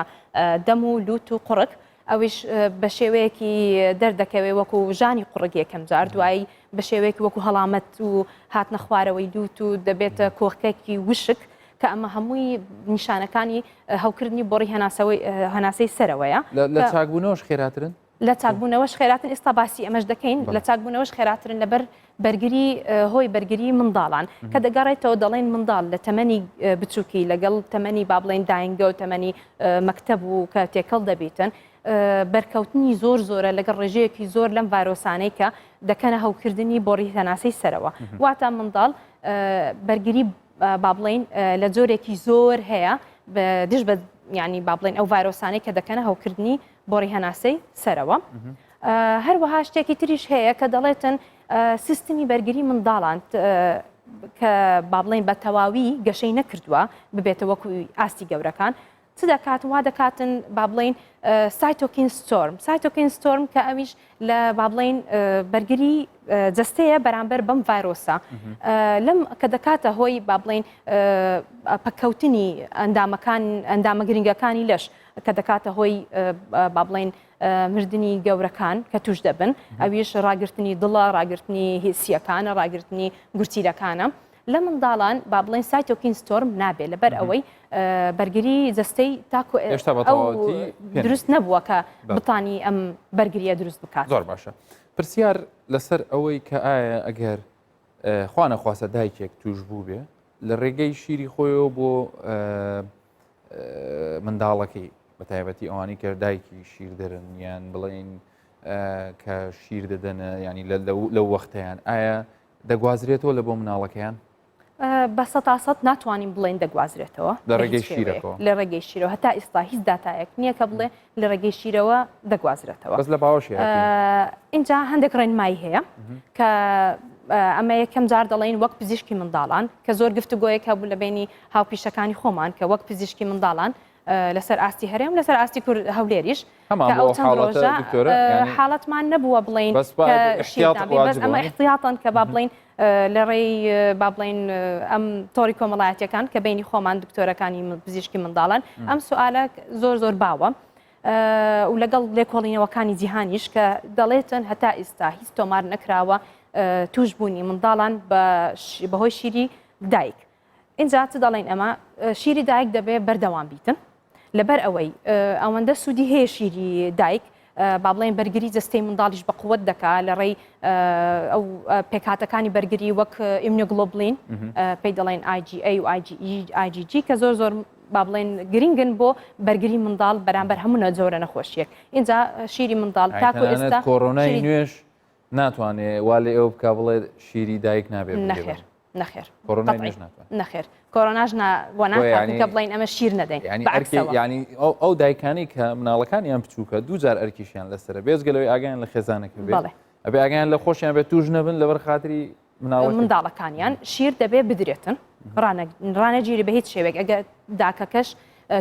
دەم و لوت و قوڕگ ئەویش بە شێوەیەکی دەردەکەوێ وەکو ژانی قوڕگ یەکەم جار دوایی بە شێوەیەکی وەکو هەڵامەت و هاتنە خوارەوەی لوت و دەبێتە کۆخکێکی وشک کە ئەمە هەمووی نیشانەکانی هەوکردنی بۆڕی هەناسەوەی هەناسەی سەرەوەیە. لە چاکبوونەوەش خێراترن؟ لە چاکبوونەوەش خێراتن ئێستا باسی ئەمەش دەکەین لە چاکبوونەوەش خێراترن لەبەر بەرگری هۆی بەرگری منداڵان کە دەگەڕێتەوە دەڵێن منداڵ لە تەمەنی بچووکی لەگەڵ تەمەنی با بڵێن داینگە و تەمەنی مەکتەب و کە تێکەڵ دەبیتن بەرکەوتنی زۆر زۆرە لەگەڵ ڕێژەیەکی زۆر لەم ڤایرۆسانەی کە دەکەنە هەوکردنی بۆڕی هەناسەی سەرەوە واتە منداڵ بەرگری با بڵین لە جۆرێکی زۆر هەیە دژ بە ینی با بڵین ئەو ڤایرۆسانەی کە دەکەنە هەوکردنی. بۆڕی هەناسەی سەرەوە. هەروەها شتێکی تریش هەیە کە دەڵێتن سیستمی بەرگری منداڵان کە با بڵێین بە تەواوی گەشەی نەکردووە ببێتە وەکو ئاستی گەورەکان چ دەکات وا دەکاتن با بڵێین cytokine storm cytokine storm کە ئەویش لە با بڵێین بەرگری جەستەیە بەرامبەر بەم ڤایرۆسە لەم کە دەکاتە هۆی با بڵێین پەککەوتنی ئەندامەکان ئەندامە گرنگەکانی لەش کە دەکاتە هۆی با بڵێین مردنی گەورەکان کە توش دەبن ئەویش ڕاگرتنی دڵە ڕاگرتنی سیەکانە ڕاگرتنی گورچیلەکانە لە منداڵان با بڵێن cytokine storm نابێت لەبەر ئەوەی بەرگری جەستەی تاکو ئێستا دروست نەبووە کە بتانی ئەم بەرگریە دروست بکات زۆر باشە پرسیار لەسەر ئەوەی کە ئایا ئەگەر خوانەخواستە دایکێک توش بوو بێ لە ڕێگەی شیری خۆیەوە بۆ منداڵەکەی بە تایبەتی ئەوانی کە دایکی شیردەرن یان بڵین کە شیر دەدەنە ینی لەو وەختیان ئایا دەگوازرێتەوە لە بۆ مناڵەکەیان؟ بە سەتا سەد ناتوانین بڵێین دەگوازرێتەوە لە ڕێگەی شیرەکەوە لە ڕێگەی شیرەوە هەتا ئیستا هیچ داتایەک نییە کە بڵێ لە ڕێگەی شیرەوە دەگوازرێتەوە بەس لە باوەشی اینجا هەندێک ڕێنمایی هەیە کە ئەمە یەکەم جار دەڵێن وەک پزیشکی منداڵان کە زۆر گفتوگۆیەک هەبوو لە بینی هاوپیشەکانی خۆمان کە وەک پزیشکی منداڵان لەسەر ئاستی هەرێم لەسەر ئاستی کورد هەولێریش کە ئەو چەند ڕۆژە حاڵەتمان نەبووە بڵین بەس ئەمە احتیاطەن کە با بڵین لە ڕێی با بڵین ئەم تۆری کۆمەڵایەتەکان کە بینی خۆمان دکتۆرەکانی پزیشکی منداڵان ئەم سوالە زۆر زۆر باوە و لەگەڵ لێکۆڵینەوەکانی جیهانیش کە دەڵێتن هەتا ئیستا هیچ تۆمار نەکراوە توشببوونی منداڵان بەهۆی شیری دایک ئینجا چ دەڵێین ئەمە شیری دایک دەبێ بەردەوام بیتن لەبەر ئەوەی ئەوەندە سوودی هەیە شیری دایک با بڵێن بەرگری جستەی منداڵیش بە قوت دەکا لە ڕێی ئەو پێکهاتەکانی بەرگری وەک immunoglobulin پێی دەڵێن IgA و IgG کە زۆر زۆر با بڵێن گرنگن بۆ بەرگری منداڵ بەرامبەر هەموو نەجۆرە نەخۆشیەک اینجا شیری منداڵ تاکو ئێستا کۆرۆنای نوێش ناتوانێ وا لە ئێوە بکا بڵێ شیری دایک نابێ نەخێر نەخێر نەخێر کۆرۆناش بۆ کە بڵین ئەمە شیر نەدەین ینی ئەو دایکانی کە مناڵەکانیان بچووکە دوو جار ئەرکیشیان لەسرە بێزگە لەوەی ئاگیان لە خێزانەکە بڵێ ئەبێ ئاگیان لە خۆشیان بێت توش نەبن لەبەر خاتری منداڵەکانیان شیر دەبێ بدرێتن ڕانەگیری بە هیچ شێوێک ئەگەر داکەکەش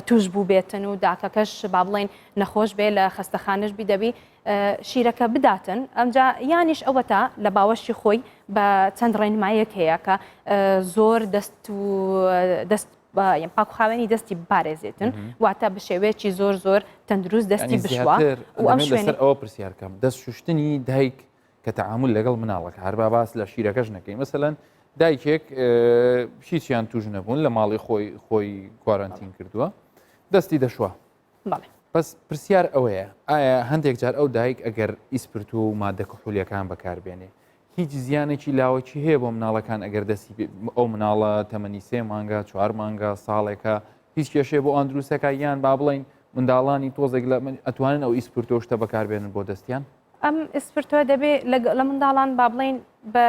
توش بوو بێتن و داکەکەش با بڵین نەخۆش بێ لە خەستەخانەش بی دەبی شیرەکە بداتن ئەمجا یانیش ئەوەتا لە باوەشی خۆی بە چەند ڕێنمایەک هەیە کە زۆر دەست و دەست پاکخاوێنی دەستی بپارێزێتن واتە بە شێوەیەکی زۆر زۆر تەندروست دەستی بشوە و ئەم شوێنەر ئەوە پرسیارکەم دەست شوشتنی دایک کە تەعامول لەگەڵ مناڵەکە هەر با باس لە شیرەکەش نەکەین مەسەلەن دایکێک هیچیان توش نەبوون لە ماڵی خۆی خۆی کوارانتین کردووە دەستی دەشوە بەس پرسیار ئەوەیە ئایا هەندێک جار ئەو دایک ئەگەر ئیسپرتۆ و مادە کحولیەکان بەکاربێنێ هیچ زیانێکی لاوەکی هەیە بۆ مناڵەکان ئەگەر دەستی ئەو مناڵە تەمەنی سێ مانگە چوار مانگە ساڵێکە هیچ کێشەیە بۆ ئەوان دروستەکە یان با بڵین منداڵانی تۆزێک لە ئەتوانن ئەو ئیسپرتۆ شتە بەکاربێنن بۆ دەستیان ئەم ئیسپرتۆ دەبێ لە منداڵان با بڵین بە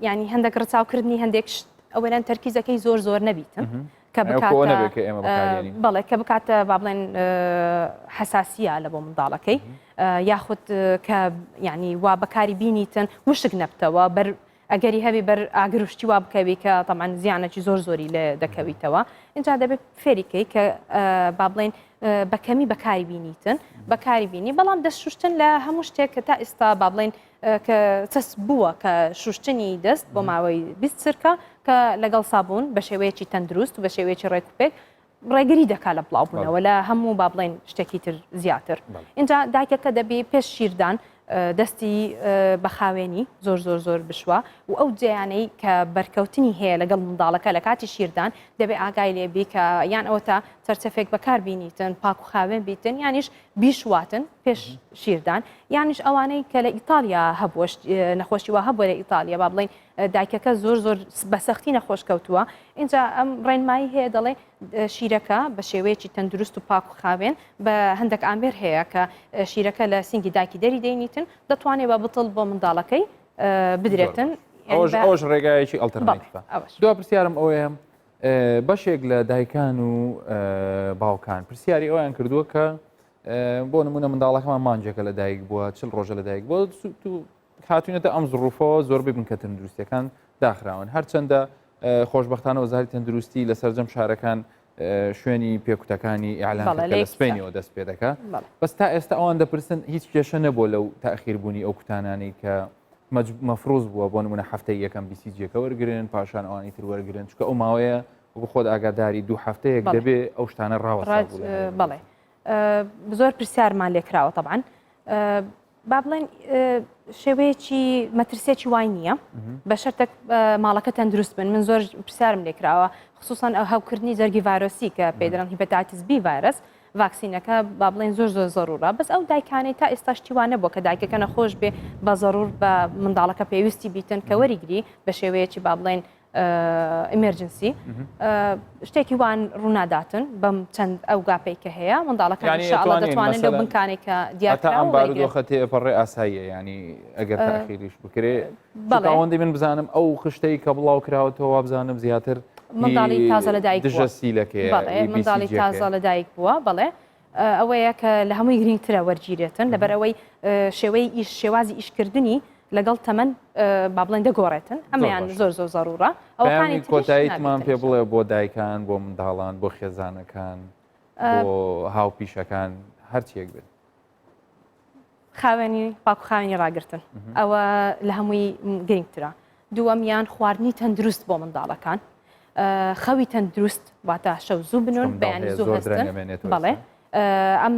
ینی هەندێک ڕچاوکردنی هەندێک ئەوەیان تەرکیزەکەی زۆر زۆر نەبیتن کە بەڵێ کە بکاتە با بڵێن حساسیە لە بۆ منداڵەکەی یاخود کە ینی وا بەکاری بینیتن وشک نەبتەوە بەر ئەگەری هەبی بەر ئاگر و شتی وا بکەوی کە تەمان زیانێکی زۆر زۆری لێ دەکەویتەوە اینجا دەبێت فێریکەی کە با بڵێن بە کەمی بەکاری بینیتن بەکاری بینی بەڵام دەست شوشتن لە هەموو شتێک کە تا ئێستا با بڵێن کە چەس بووە کە شوشتنی دەست بۆ ماوەی 20 چرکە کە لەگەڵ سابوون بە شێوەیەکی تەندروست و بە شێوەیەکی ڕێکوپێک ڕێگری دەکا لە بڵاوبوونەوە لە هەموو با بڵێن شتێکی تر زیاتر اینجا دایکەکە دەبی پێش شیردان دەستی بە خاوێنی زۆر زۆر زۆر بشوە و ئەو جیانەی کە بەرکەوتنی هەیە لەگەڵ منداڵەکە لە کاتی شیردان دەبێ ئاگای لێبی کە یان ئەوەتا چەرچەفێک بەکار بینیتن پاک و خاوێن بیتن یانیش بیشواتن پێش شیردان یانیش ئەوانەی کە لە ئیتالیا هەبووە نەخۆشی وا هەبووە لە ئیتالیا با بڵین دایکەکە زۆر زۆر بە سەختی نەخۆش کەوتووە اینجا ئەم ڕێنمایی هەیە دەڵێ شیرەکە بە شێوەیەکی تەندروست و پاک و خاوێن بە هەندێک ئامێر هەیە کە شیرەکە لە سینگی دایکی دەری دەینیتن دەتوانێت بە بتڵ بۆ منداڵەکەی بدرێتن ئەوش ڕێگایەکی ئەڵتەرناتیڤە دو پرسیارم ئەوەیە بەشێک لە دایکان و باوکان پرسیاری ئەویان کردووە کە. بۆ نمونە منداڵەکەمان مانجێکە لە دایک بووە چل ڕۆژە لە دایک بۆ هاتوینەتە ئەم زڕوفەوە زۆربەی بنکە تەندروستیەکان داخراون هەرچەندە خۆشببختانە وەزاری تەندروستی لە سەرجەم شارەکان شوێنی پێکوتەکانی ئیعلان لە سپینەوە دەست پێ دەکا بەس تا ئێستا ئەوان دەپرسن هیچ کێشە نەبووە لەو تاخیربوونی ئەو کوتانانی کە مەفروز بووە بۆ نمونە هەفتەی یەکەم بیسیجیەکە وەرگن پاشان ئەوانی تر وەرگن چکە ئەو ماوەیە وەکو خۆت ئاگاداری دوو هەفتەیەک دەبێ ئەو شتانە ڕاوەستا بەڵێ زۆر پرسیارمان لێکراوە طبعا با بڵێن شێوەیەکی مەترسیەکی وای نییە بە شەرتێک ماڵەکە تەندروست بن من زۆر پرسیارم لێکراوە خصوصا ئەو هەوکردنی جەرگی ڤایرۆسی کە پێی دەڵێن hepatitis B virus ڤاکسینەکە با بڵێن زۆر زۆر زەرورە بەس ئەو دایکانەی تا ئێستا شتی وا نەبووە کە دایکەکە نەخۆش بێ بە زەرور بە منداڵەکە پێویستی بیتن کە وەریگری بە شێوەیەکی با بڵێن emergency شتێکی وان ڕووناداتن بەم چەند ئەو gap ەی کە هەیە منداڵەکان دەتوانن لەو بنکانێک کە دیارتا ئەم بارودۆخە تێپەڕێ ئاساییە ینی ئەگەر تاخیریش بکرێ بەڵێ من بزانم ئەو خشتەی کە بڵاو کراوەتەوە وابزانم زیاتر منداڵی تازە لەدایک دژە سیلەکەی منداڵی تازە لەدایک بووە بەڵێ ئەوەیە کە لە هەمووی گرنگترە وەرگیرێتن لەبەر ئەوەی شێوەی ئیش شێوازی ئیشکردنی لەگەڵ تەمەن با بڵێن دەگۆڕێتن ئەمەیان زۆر زۆر زەڕوڕە ئەوەکانی کۆتاییتمان پێ بڵێ بۆ دایکان بۆ منداڵان بۆ خێزانەکان بۆ هاوپیشەکان هەرچیەک بێت خاوێنی پاک و خاوێنی ڕاگرتن ئەوە لە هەمووی گرنگترە دووەمیان خواردنی تەندروست بۆ منداڵەکان خەوی تەندروست واتە شەو زوو بنون بەیانی زوو هەستن بەڵێ ئەم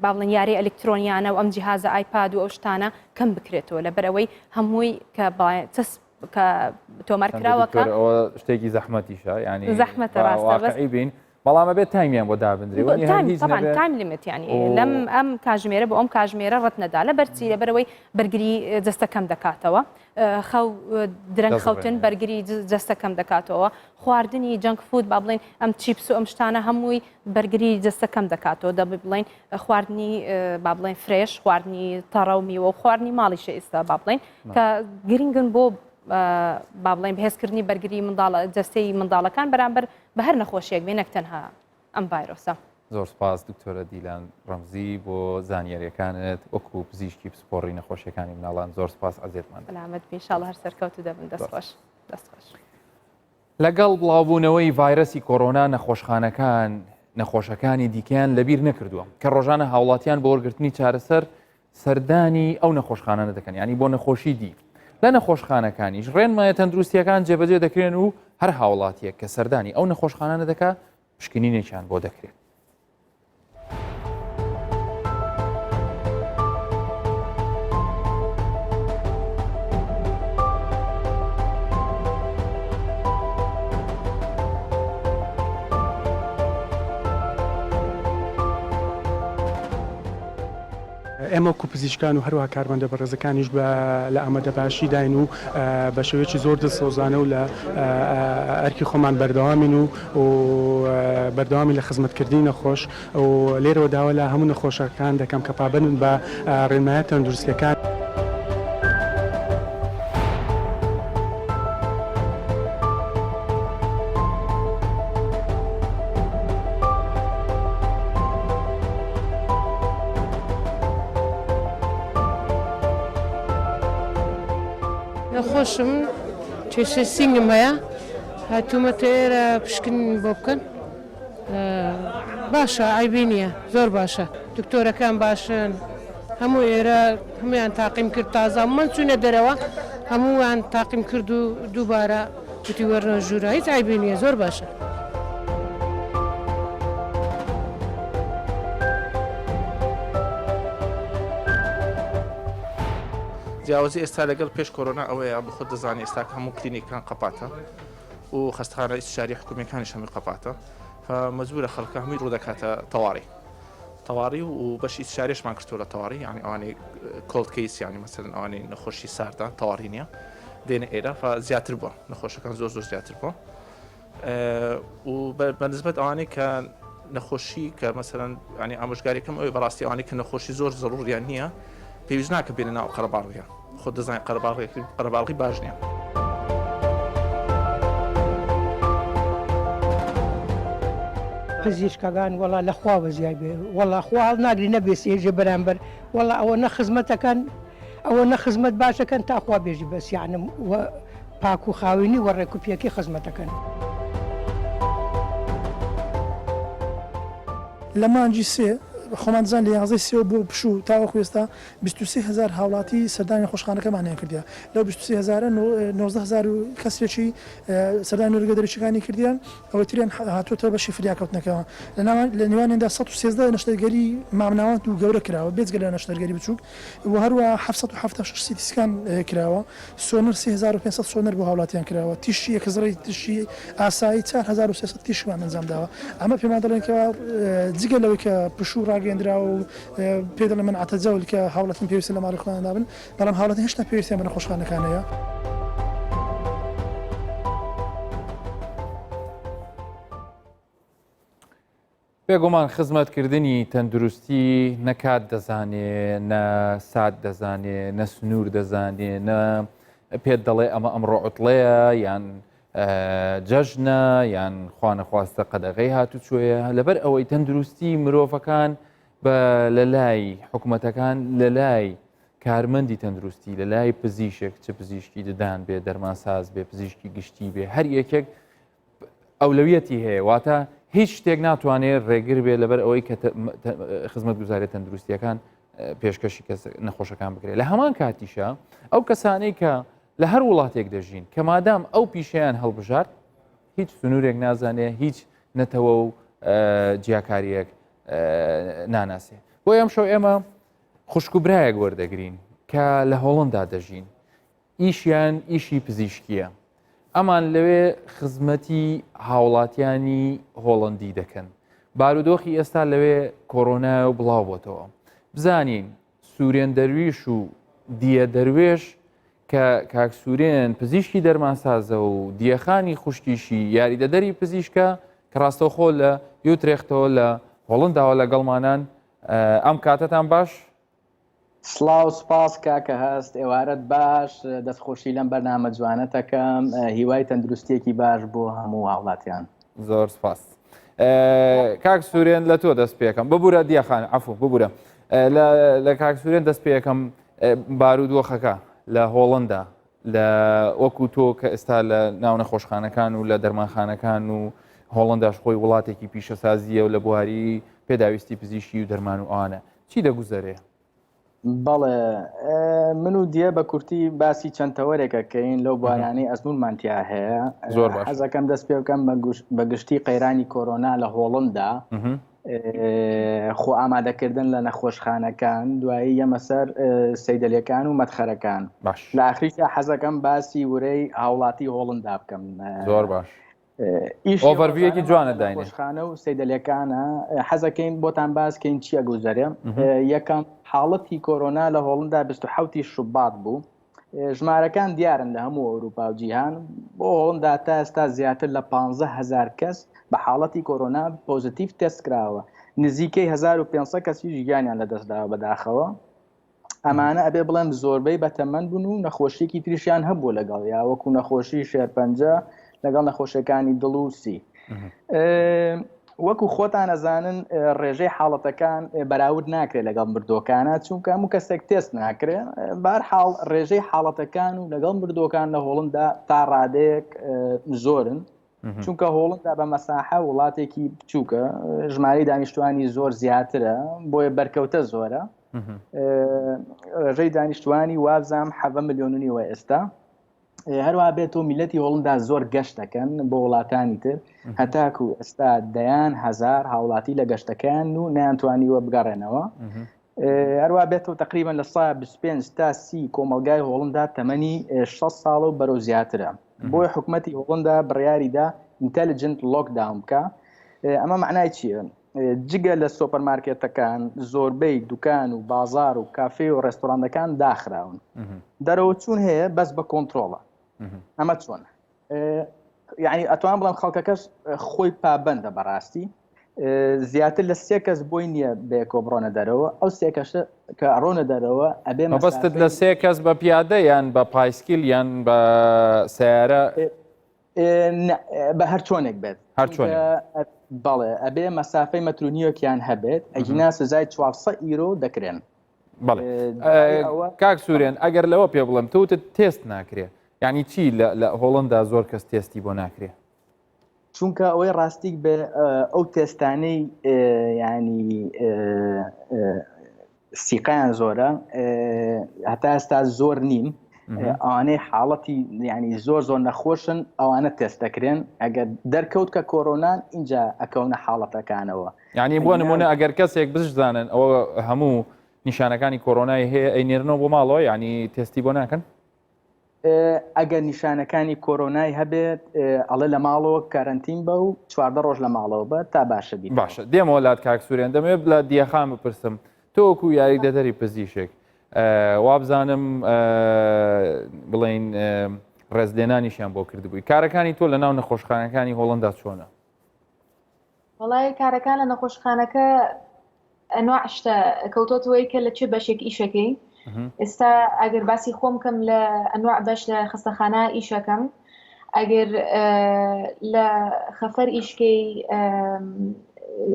با بڵێن یاری ئەلکترۆنیانە و ئەم جیهازە ئایپاد و ئەو شتانە کەم بکرێتەوە لەبەرئەوەی هەمووی کە چەسپ کە تۆمار کراوە کە شتێکی زەحمەتیشە ینی زەحمەتە ڕاستە بەس بین بەڵام ئەبێت time یان بۆ دابنرێ time limit ینی لەم ئەم کاژمێرە بۆ ئەم کاژمێرە ڕەت نەدا لە بەرچی لەبەرەوەی بەرگری جەستە کەم دەکاتەوە خەو درەنگ خەوتن بەرگری جەستە کەم دەکاتەوە خواردنی junk food با بڵێن ئەم چیپس و ئەم شتانە هەمووی بەرگری جەستە کەم دەکاتەوە دەبێ بڵێن خواردنی با بڵێن fresh خواردنی تەڕە و میوە و خواردنی ماڵیشە ئێستا با بڵێن کە گرنگن بۆ با بڵێن بەهێزکردنی بەرگری منداڵە جەستەی منداڵەکان بەرامبەر بە هەر نەخۆشیەک بێ نەک تەنها ئەم ڤایرۆسە. زۆر سپاس دکتۆرە دیلان ڕەمزی بۆ زانیاریەکانت وەکو پزیشکی پسپۆڕی نەخۆشیەکانی مناڵان زۆر سپاس ئەزیەتمان سەلامەت بی ئینشاڵڵا هەر سەرکەوتوو دەبن دەست خۆش دەست خۆش. لەگەڵ بڵاوبوونەوەی ڤایرەسی کۆرۆنا نەخۆشخانەکان نەخۆشەکانی دیکەیان لەبیر نەکردووە کە ڕۆژانە هاوڵاتیان بۆ وەرگرتنی چارەسەر سەردانی ئەو نەخۆشخانانە دەکەن ینی بۆ نەخۆشی دی لە نەخۆشخانەکانیش ڕێنمایە تەندروستیەکان جێبەجێ دەکرێن و هەر هاوڵاتیەک کە سەردانی ئەو نەخۆشخانانە دەکا پشکنینێکیان بۆ دەکرێت. ئێمە وەکو پزیشکان و هەروەها کارمەندە بەڕێزەکانیش بە لە ئامادەباشیداین و بە شێوەیەکی زۆر دڵسۆزانە و لە ئەرکی خۆمان بەردەوامین و و بەردەوامی لە خزمەتکردنی نەخۆش و لێرەوە داوا لە هەموو نەخۆشەکان دەکەم کە پابەندبن بە ڕێنمایە تەندروستیەکان. نەخۆشم کێشەی سینگم هەیە هاتوومەتە ئێرە پشکنین بۆ بکەن باشە عەیبی نییە زۆر باشە دکتۆرەکان باشن هەموو ئێرە هەموویان تاقیم کرد تازە من چوونە دەرەوە هەمووان تاقیم کرد و دووبارە وتی وەرنە ژوورە هیچ عەیبی نییە زۆر باشە. جیاوازی ئێستا لەگەڵ پێش کۆرۆنا ئەوەیە بەخۆت دەزانی ئێستا هەموو کلینیکەکان قەپاتە و خەستخانە ئیستشاری حکومیەکانیش هەمووی قەپاتە فمەجبورە خەڵکە هەمووی ڕوودەکاتە تەواری تەواری و بەشی ئیستشاریشمان کردووە لە تەواری یعنی ئەوانەی cold case یعنی مەسەلەن ئەوانەی نەخۆشی ساردە تەواری نییە دێنە ئێرە ف زیاتر بووە نەخۆشەکان زۆر زۆر زیاتر بووە و بە نسبەت ئەوانەی کە نەخۆشی کە مەسەلەن ینی ئامۆژگاریەکەم ئەوەی بەڕاستی ئەوانەی کە نەخۆشی زۆر زەڕوریان نییە پێویست ناکە بێنە ناو قەرەباڵغیان خۆ دەزانین قەرەباڵغی قەرەباڵغی باش نییە. پزیشکەکان وەڵا لە خواوە زیای بێ وەڵا خوا هەڵناگری نەبێ سێژێ بەرامبەر وەڵا ئەوە نە خزمەتەکەن ئەوە نە خزمەت باشەکەن تا خوا بێژی بەس یانم و پاک و خاوێنی و ڕێک و پێکی خزمەتەکەن. لە مانگی سێ، خۆمان دەزانین لە یانزەی سێوە بۆ پشوو تاوەکو ئێستا 23 هەزار هاوڵاتی سەردانی نەخۆشخانەکەمانیان کردیە، لەو 23 هەزارە 19 هەزار و کەسێکی سەردانی نۆرگە دەرەکیەکانی کردیە، ئەوەی تریان هاتووەتە بەشی فریاکەوتنەکەوە. لە نێوانیاندا 113 نەشتەرگەری مامناوەند و گەورە کراوە، بێجگە لە نەشتەرگەری بچووک و هەروەها 776 سیتی سکان کراوە. سۆنەر 3500 سۆنەر بۆ هاوڵاتیان کراوە، تیشکی X-ray، تیشکی ئاسایی 4300 تیشکمان ئەنجام داوە. ئەمە پێمان دەڵێن کەوا جگە لەوەی کە پشوو ڕاگەیەندراوە و پێی دەڵێن منع تجول کە هاوڵاتیان پێویستە لە ماڵی خۆیاندا بن، بەڵام هاوڵاتیان هێشتا پێویستیان بە نەخۆشخانەکان هەیە. بێگومان خزمەتکردنی تەندروستی نە کات دەزانێ نە سات دەزانێ نە سنوور دەزانێ نە پێت دەڵێ ئەمە ئەمڕۆ عوتڵەیە یان جەژنە یان خوانەخواستە قەدەغەی هاتوچۆیە لەبەر ئەوەی تەندروستی مرۆڤەکان بە لە لای حکوومەتەکان لە لای کارمەندی تەندروستی لە لای پزیشک چ پزیشکی ددان بێ دەرمانساز بێ پزیشکی گشتی بێ هەر یەکێک ئەولەویەتی هەیە واتە هیچ شتێک ناتوانێت ڕێگر بێ لەبەر ئەوەی کە خزمەت گوزارە تەندروستیەکان پێشکەشی کەس نەخۆشەکان بکرێت لە هەمان کاتیشە ئەو کەسانەی کە لە هەر وڵاتێک دەژین کە مادام ئەو پیشەیان هەڵبژارد هیچ سنوورێک نازانێ هیچ نەتەوە و جیاکاریەک ناناسێ بۆ ئەم شەو ئێمە خوشک و برایەک وەردەگرین کە لە هۆڵندا دەژین ئیشیان ئیشی پزیشکییە. ئەمان لەوێ خزمەتی هاوڵاتیانی هۆڵەندی دەکەن. بارودۆخی ئێستا لەوێ کۆرۆنایە و بڵاو بۆتەوە. بزانین سورێن دەرویش و دیە دەروێش کە کاک سورێن پزیشکی دەرمانسازە و دیەخانی خوشکیشی یاریدەدەری پزیشکە کە ڕاستەوخۆ لە یوترێختەوە لە هۆڵنداوە لەگەڵمانان ئەم کاتەتان باش. سڵاو سوپاس کاکە هەست ئێوارەت باش دەستخۆشی لەم بەرنامە جوانەتەکەم هیوای تەندروستیەکی باش بۆ هەموو هاوڵاتیان. زۆر سپاس کاک سوورێن لە تۆ دەست پێکەم ببوورە دیاخان عفو ببوورە لە کاک سوورێن دەست پێەکەم بارودۆخەکە لە هۆڵندا لە وەکو تۆ کە ئێستا لە ناو نەخۆشخانەکان و لە دەرمانخانەکان و هۆڵنداش خۆی وڵاتێکی پیشەسازیە و لە بواری پێداویستی پزیشکی و دەرمان و ئەوانە چی دەگوزەرێ؟ بەڵێ من و دیە بە کورتی باسی چەند تەوەرێکەکەین لەو بوارانەی ئەزمونمان تیا هەیە زۆر باش حەزەکەم دەست پێ بکەم بە گشتی قەیرانی کۆرۆنا لە هۆڵندا خۆ ئامادەکردن لە نەخۆشخانەکان دوایی یەمە سەر سەیدەلەکان و مەتخەرەکان باش لە ئاخریشا حەزەکەم باسی ورەی هاوڵاتی هۆڵندا بکەم زۆر باش overview ەکی جوانە داینێ. خانە و سەیدەلەکانە حەزەکەین بۆتان باسکەین چیە گوزەرێ یەکەم حاڵەتی کۆرۆنا لە هۆڵندا 27 شوبات بوو ژمارەکان دیارن لە هەموو ئەوروپا و جیهان بۆ هۆڵندا تا ئێستا زیاتر لە 15هزار کەس بە حاڵەتی کۆرۆنا positive تێست کراوە نزیکەی 1500 کەسیش گیانیان لەدەستداوە بەداخەوە ئەمانە ئەبێ بڵێم زۆربەی بەتەمەن بوون و نەخۆشیەکی تریشیان هەبوو لەگەڵ یا وەکو نەخۆشی شێرپەنجە لەگەڵ نەخۆشیەکانی دڵ و سی وەکو خۆتان ئەزانن ڕێژەی حاڵەتەکان بەراورد ناکرێت لەگەڵ مردۆکانە چونکە هەموو کەسێک تێست ناکرێ بار حاڵ ڕێژەی حاڵەتەکان و لەگەڵ مردۆکان لە هۆڵندا تا ڕادەیەک زۆرن چونکە هۆڵندا بە مەساحە وڵاتێکی بچووکە ژمارەی دانیشتوانی زۆر زیاترە بۆیە بەرکەوتە زۆرە ڕێژەی دانیشتوانی وابزانام حەڤە ملیۆن و نیوە ئێستا هەروە بێت و میلەتی هۆڵندا زۆر گەشت دەکەن بۆ وڵاتانی تر هەتاکو ئێستا دەیان هزار هاوڵاتی لە گەشتەکەیان و نەیانتوانیوە بگەڕێنەوە هەروە بێت و تقریبا لە 25 تا سی کۆمەلگای هۆڵندا تەمەنی 6 ساڵە و بەرەو زیاترە بۆیە حکوومەتی هۆڵندا بڕیاریدا intelligent lockdown بکە ئەمە معنای چییە؟ جگە لە سۆپەرمارکێتەکان زۆربەی دوکان و بازار و کافێ و ڕێستۆرانەکان داخراون دەرەوە چوون هەیە بەس بە کۆنتترۆڵە ئەمە چۆن یعنی ئەتوان بڵم خەڵکەکەش خۆی پابندە بەڕاستی زیاتر لە سێ کەس بۆی نییە بێکۆ بڕۆنە دەرەوە ئەو سێ کەشە کە ڕۆنە دەرەوە ئەبێ مەبەستت لە سێ کەس بە پیادە یان بە پایسکیل یان بە سیارە بە هەر چۆنێک بێت هەر چۆن. بەڵێ ئەبێ مەسافەی مەتر و نیوێکیان هەبێت ئەگینا سزای 400 ئیرۆ دەکرێن. بەڵێ کاک سوورێن ئەگەر لەوە پێ بڵێم تۆ وتت تێست ناکرێ یعنی چی لە هۆڵندا زۆر کەس تێستی بۆ ناکرێ؟ چونکە ئەوەی ڕاستیک بێ ئەو تێستانەی ینی سیقیان زۆرە هەتا ئێستا زۆر نین ئەوانەی حاڵەتی ینی زۆر زۆر نەخۆشن ئەوانە تێست دەکرێن ئەگەر دەرکەوت کە کۆرۆنان اینجا ئەکەونە حاڵەتەکانەوە یعنی بۆ نمونە ئەگەر کەسێک بزانن ئەوە هەموو نیشانەکانی کۆرۆنای هەیە ئەی نێرنەوە بۆ ماڵەوە یعنی تێستی بۆ ناکەن ئەگەر نیشانەکانی کۆرۆنای هەبێت ئەڵێ لە ماڵەوە کارنتین بە و 14 ڕۆژ لە ماڵەوە بە تا باشە بیت باشە دێمەوە لات کاک سوورێن دەمەوێت لە دیەخان بپرسم تۆ وەکو یاریدەدەری پزیشک وابزانم بڵین ڕێزلێنانیشیان بۆ کردبووی کارەکانی تۆ لە ناو نەخۆشخانەکانی هۆڵندا چۆنە؟ وەڵای کارەکان لە نەخۆشخانەکە ئەنواع شتە کەوتۆتەوەی کە لە چ بەشێک ئیشەکەی ئێستا ئەگەر باسی خۆم کەم لە ئەنواع بەش لە خەستەخانە ئیشەکەم ئەگەر لە خەفەر ئیشکەی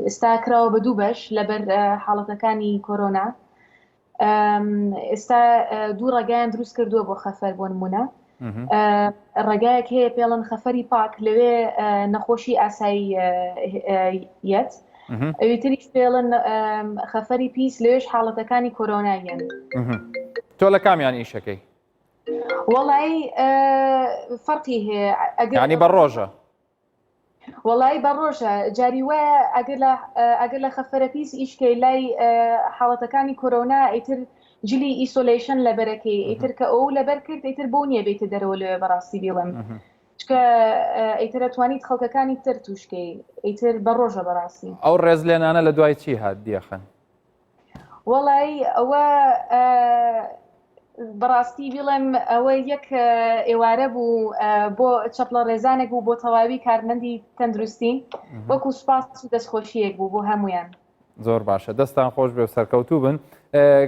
ئێستا کراوە بە دوو بەش لەبەر حاڵەتەکانی کۆرۆنا ئێستا دوو ڕێگایان دروست کردووە بۆ خەفەر بۆ نمونە ڕێگایەک هەیە پێڵن خەفەری پاک لەوێ نەخۆشی ئاسایی یەت ئەوی تریش پێڵن خەفەری پیس لەوێش حاڵەتەکانی کۆرۆنایەن تۆ لە کامیان ئیشەکەی وەڵی فەرقی هەیە ئەگەر بە ڕۆژە وەڵایی بە ڕۆژە جاری وایە ئەگەر لە ئەگەر لە خەفەرە پیس ئیشکەی لای حاڵەتەکانی کۆرۆنا ئیتر جلی isolation لەبەرەکەی ئیتر کە ئەو لەبەر کرد ئیتر بۆ نییە بێتە دەرەوە لەوێ بەڕاستی بیڵێم چکە ئیتر ئەتوانیت خەڵکەکانی تر توشکەی ئیتر بە ڕۆژە بەڕاستی. ئەو ڕێزلێنانە لە دوای چی هات دیەخەن؟ وەڵایی ئەوە بەڕاستی بیڵێم ئەوە یەک ئێوارە بوو بۆ چەپڵە ڕێزانێک بوو بۆ تەواوی کارمەندی تەندروستی وەکو سوپاس و دەستخۆشیەک بوو بۆ هەمویان. زۆر باشە دەستان خۆش بێ و سەرکەوتوو بن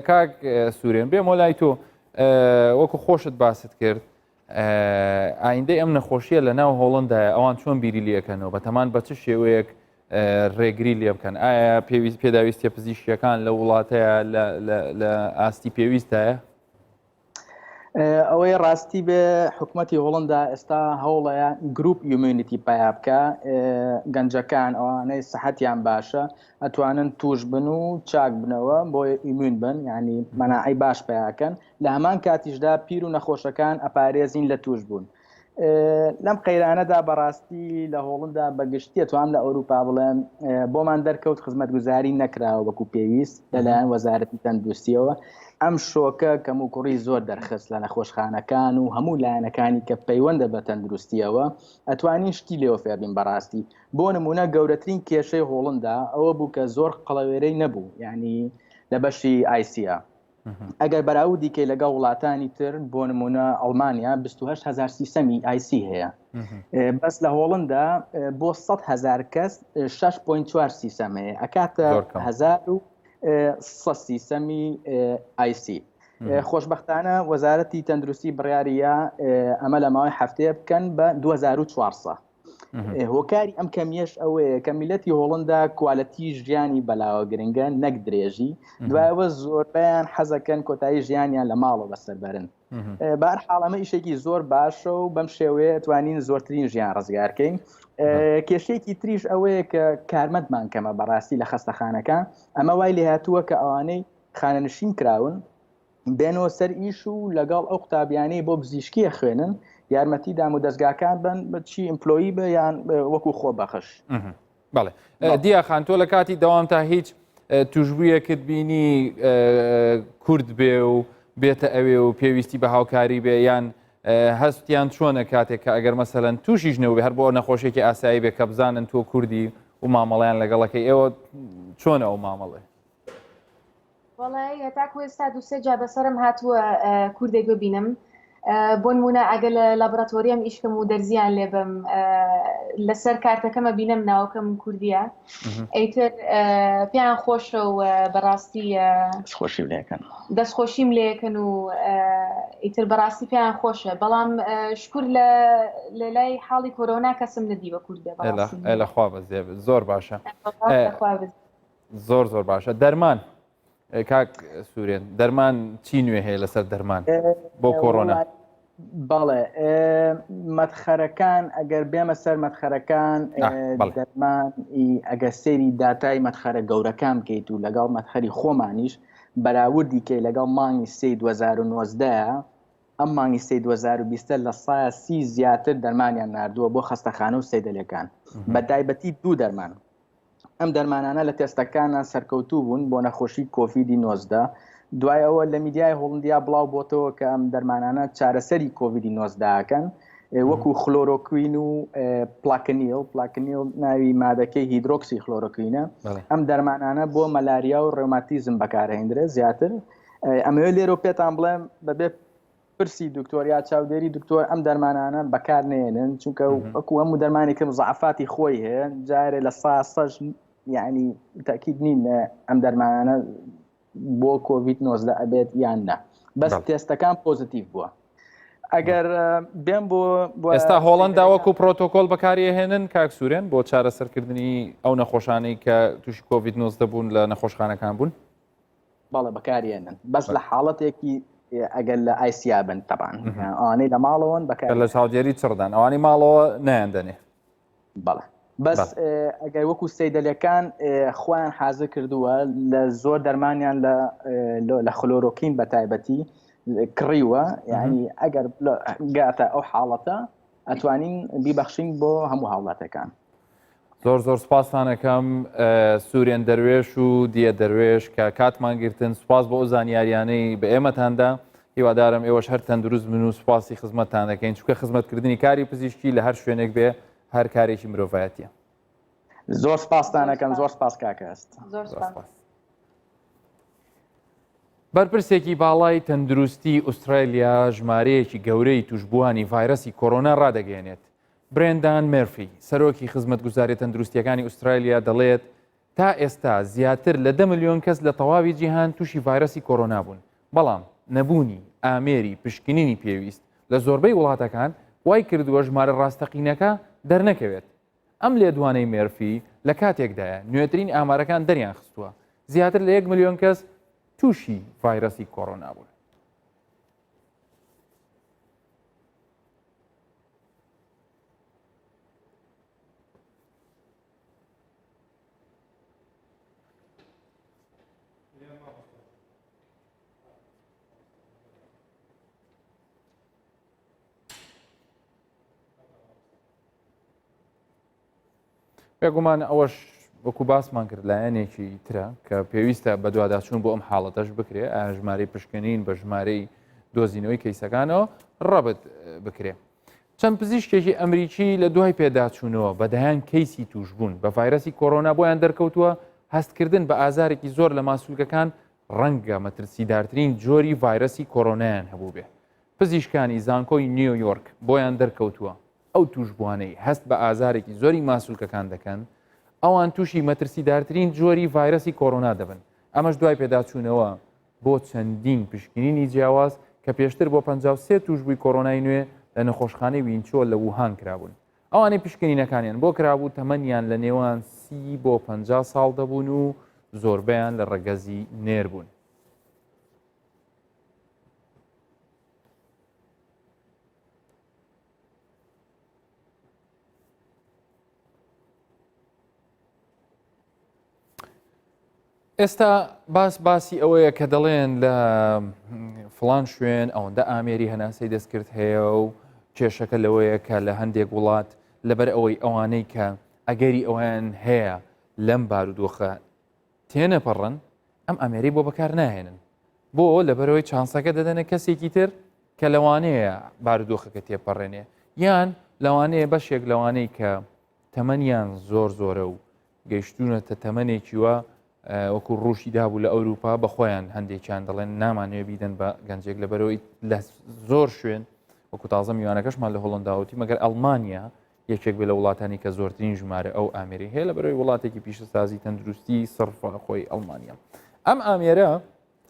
کاک سوورێن بێمەوە لای تۆ وەکو خۆشت باست کرد ئایندەی ئەم نەخۆشیە لە ناو هۆڵندایە ئەوان چۆن بیری لەکەنەوە بەتەمان بە چ شێوەیەک ڕێگری لێ بکەن ئایا پێویست پێداویستیە پزیشکیەکان لە وڵاتەیە لە ئاستی پێویستایە؟ ئەوەی ڕاستی بێ حکوومەتی هۆڵندا ئێستا هەوڵەیە group immunity پیا بکە گەنجەکان ئەوانەی سەحەتیان باشە ئەتوانن توش بن و چاک بنەوە بۆ immuun بن ینی مەناعی باش پیاکەن لە هەمان کاتیشدا پیر و نەخۆشەکان ئەپارێزین لە توش بوون. لەم قەیرانەدا بەڕاستی لە هۆڵندا بەگشتیە توام لە ئەوروپا بڵێم بۆمان دەرکەوت خزمەتگوزاری نەکراوە وەکو پێویست لەلایەن وەزارەتی تەندروستیەوە ئەم شۆکە کەم و کوڕی زۆر دەرخست لە نەخۆشخانەکان و هەموو لایەنەکانی کە پەیوەندە بە تەندروستیەوە ئەتوانین شتی لێوە فێربین بەڕاستی بۆ نمونە گەورەترین کێشەی هۆڵندا ئەوە بوو کە زۆر قەڵەوێرەی نەبوو یعنی لە بەشی ئایسیە ئەگەر بەراوردی کەی لەگەڵ وڵاتانی تر بۆ نمونە ئەڵمانیا 28 هزار سیستەمی ئایسی هەیە بەس لە هۆڵندا بۆ 100 هزار کەس 6.4 سیستەم هەیە ئەکاتە 1100 سیستەمی ئایسی خۆشببختانە وەزارەتی تەندروستی بڕیاریە ئەمە لە ماوەی هەفتەیە بکەن بە 2400 هۆکاری ئەم کەمیەش ئەوەیە کە میلەتی هۆڵندا quality ژیانی بەلاوە گرنگە نەک درێژی دوایەوە زۆربیان حەزەکەن کۆتایی ژیانیان لە ماڵەوە بەسەر بەرن بار حاڵ ئەمە ئیشێکی زۆر باشە و بەم شێوەیە توانین زۆرترین ژیان ڕزگارکەین کێشەیەکی تریش ئەوەیە کە کارمەندمان کەمە بەڕاستی لە خەستەخانەکە ئەمە وای لێهاتووە کە ئەوانەی خانەنشین کراون بێنەوە سەر ئیش و لەگەڵ ئەو قوتابیانەی بۆ پزیشکی ئەخوێنن یارمەتی دام و دەستگاکان بن چی employee بە یان وەکو خۆ بەخش. بەڵێ دیا خان تۆ لە کاتی دەوام تا هیچ توشبوویەکت بینی کورد بێ و بێتە ئەوێ و پێویستی بە هاوکاری بێ یان هەستیان چۆنە کاتێک کە ئەگەر مەسەلەن تووشیش نەبێ هەر بۆ نەخۆشیێکی ئاسایی بێ کە بزانن تۆ کوردی و مامەڵیان لەگەڵەکەی ئێوە چۆنە ئەو مامەڵێ؟ وەڵایی هەتاکو ئێستا دوو سێ جار بەسەرم هاتووە کوردێک ببینم. بۆنمونە ئەگە لە لابراتۆریەم ئیشکەم و دەرزیان لێ بم لەسەر کارتەکەمە بینم ناوکەم کوردیە ئەیتر پێیان خۆشە و بەڕاستی خۆشی لەکەن دەستخۆشیم لەکەن و ئیتر بەڕاستی پێیان خۆشە بەڵام شکر لە لە لای حاڵی کۆرۆنا کەسم ندی بە کوردە لەخوا بەزێ زۆر باشە زۆر زۆر باشە دەرمان کاک سوورێن دەرمان چی نوێ هەیە لەسەر دەرمان بۆ کۆرۆنا؟ بەڵێ مەتخەرەکان ئەگەر بێمە سەر مەتخەرەکان دەرمان ئەگەر سەیری داتای مەتخەرە گەورەکان بکەیت و لەگەڵ مەتخەری خۆمانیش بەراوردی کەی لەگەڵ مانگی سێ 2019 ئەم مانگی سێ 2020 لە سایە سی زیاتر دەرمانیان نردووە بۆ خەستەخانە و سەیدەلەکان بە تایبەتی دوو دەرمان ئەم دەرمانانە لە تێستەکانە سەرکەوتوو بوون بۆ نەخۆشی کۆڤیدی 19 دوای ئەوە لە میدیای هۆڵندیا بڵاو بۆتەوە کە ئەم دەرمانانە چارەسەری کۆڤیدی 19داکەن وەکو خلۆرۆکوین و پلاکنیل پلاکنیل ناوی مادەکەی هیدرۆکسی خلۆرۆکوینە ئەم دەرمانانە بۆ مەلاریا و ڕێوماتیزم بەکارهێندرێت زیاتر ئەمەوێت لێرە پێتان بڵێم بەبێ پرسی دکتۆر یا چاودێری دکتۆر ئەم دەرمانانە بەکار نێنن چونکە وەکو هەموو دەرمانێکم زعفاتی خۆی هەیە جارێ لە سا سەش یعنی تاکید نین ئەم دەرمانانە بۆ کۆڤید 19 ئەبێت یان نا بەس تێستەکان پۆزیتیڤ بووە ئەگەر بێم بۆ ئێستا هۆڵندا وەکو پرۆتۆکۆل بەکاریهێنن کاک سوورێن بۆ چارەسەرکردنی ئەو نەخۆشانەی کە تووشی کۆڤید 19 بوون لە نەخۆشخانەکان بوون بەڵێ بەکارێنن بەس لە حاڵەتێکی ئەگەر لە ئایسیا بن تەبان ئەوانەی لە ماڵەوەن بەکار لە چاودێری چڕدان ئەوانی ماڵەوە نایاندەنێ بەڵێ بەس ئەگەر وەکو سەیدەلەکان خۆیان حازر کردووە لە زۆر دەرمانیان لە لە خلۆرۆکین بە تایبەتی کڕیوە یعنی ئەگەر گاتە ئەو حاڵەتە ئەتوانین بیبەخشین بۆ هەموو هاوڵاتەکان. زۆر زۆر سپاستان ئەکەم سوورێن دەروێش و دیە دەروێش کە کاتمان گرتن سپاس بۆ ئەو زانیاریانەی بە ئێمەتاندا هیوادارم ئێوەش هەر تەندروست بن و سپاسی خزمەتتان دەکەین چونکە خزمەتکردنی کاری پزیشکی لە هەر شوێنێک بێ هەر کارێکی مرۆڤایەتیە. زۆر سپاستان ئەکەم زۆر سپاس کاکە هەست. زۆر سپاس. بەرپرسێکی باڵای تەندروستی ئوسترالیا ژمارەیەکی گەورەی توشبووانی ڤایرەسی کۆرۆنا ڕادەگەیەنێت. برێندان مێرفی، سەرۆکی خزمەتگوزاریە تەندروستیەکانی ئوسترالیا دەڵێت، تا ئێستا زیاتر لە دە ملیۆن کەس لە تەواوی جیهان تووشی ڤایرەسی کۆرۆنا بوون، بەڵام نەبوونی ئامێری پشکنینی پێویست لە زۆربەی وڵاتەکان وای کردووە ژمارە ڕاستەقینەکە دەرنەکەوێت. ئەم لێدوانەی مێرفی لە کاتێکدایە، نوێترین ئامارەکان دەریانخستووە، زیاتر لە یەک ملیۆن کەس تووشی ڤایرەسی کۆرۆنا بوون. بێگومان ئەوەش وەکو باسمان کرد لایەنێکی ترە کە پێویستە بەدواداچوون بۆ ئەم حاڵەتەش بکرێ ئایا ژمارەی پشکنین بە ژمارەی دۆزینەوەی کەیسەکانەوە ڕەبت بکرێ. چەند پزیشکێکی ئەمریکی لە دوای پێداچوونەوە بە دەیان کەیسی توشبوون بە ڤایرەسی کۆرۆنا بۆیان دەرکەوتووە هەستکردن بە ئازارێکی زۆر لە ماسولکەکان ڕەنگە مەترسیدارترین جۆری ڤایرەسی کۆرۆنایان هەبووبێ. پزیشکانی زانکۆی نیویۆرک بۆیان دەرکەوتووە ئەو تووشبووانەی هەست بە ئازارێکی زۆری ماسولکەکان دەکەن، ئەوان تووشی مەترسیدارترین جۆری ڤایرەسی کۆرۆنا دەبن، ئەمەش دوای پێداچوونەوە بۆ چەندین پشکنینی جیاواز کە پێشتر بۆ 53 تووشبووی کۆرۆنای نوێ لە نەخۆشخانەی وینچۆ لە ووهان کرابوون. ئەوانەی پشکنینەکانیان بۆ کرابوو تەمەنیان لە نێوان 30 بۆ 50 ساڵ دەبوون و زۆربەیان لە ڕەگەزی نێر بوون. ئێستا باس باسی ئەوەیە کە دەڵێن لە فلان شوێن ئەوەندە ئامێری هەناسەی دەستکرد هەیە و کێشەکە لەوەیە کە لە هەندێک وڵات لەبەر ئەوەی ئەوانەی کە ئەگەری ئەویان هەیە لەم بارودۆخە تێنەپەڕن ئەم ئامێرەی بۆ بەکار ناهێنن بۆ لەبەرەوەی چانسەکە دەدەنە کەسێکی تر کە لەوانەیە بارودۆخەکە تێپەڕێنێ یان لەوانەیە بەشێک لەوانەی کە تەمەنیان زۆر زۆرە و گەیشتونەتە تەمەنێکیوە. وەکو ڕووشی دابوو لە ئەوروپا بە خۆیان هەندێکیان دەڵێن نامانەوێ بیدەن بە گەنجێک لەبەرەوەی لە زۆر شوێن وەکو تازە میوانەکەشمان لە هۆڵنداوتی مەگەر ئەڵمانیا یەکێک بێ لە وڵاتانی کە زۆرترین ژمارە ئەو ئامێری هەیە لە بەرەوەی وڵاتێکی پیشەسازی تەندروستی سڕفە خۆی ئەڵمانیا ئەم ئامێرە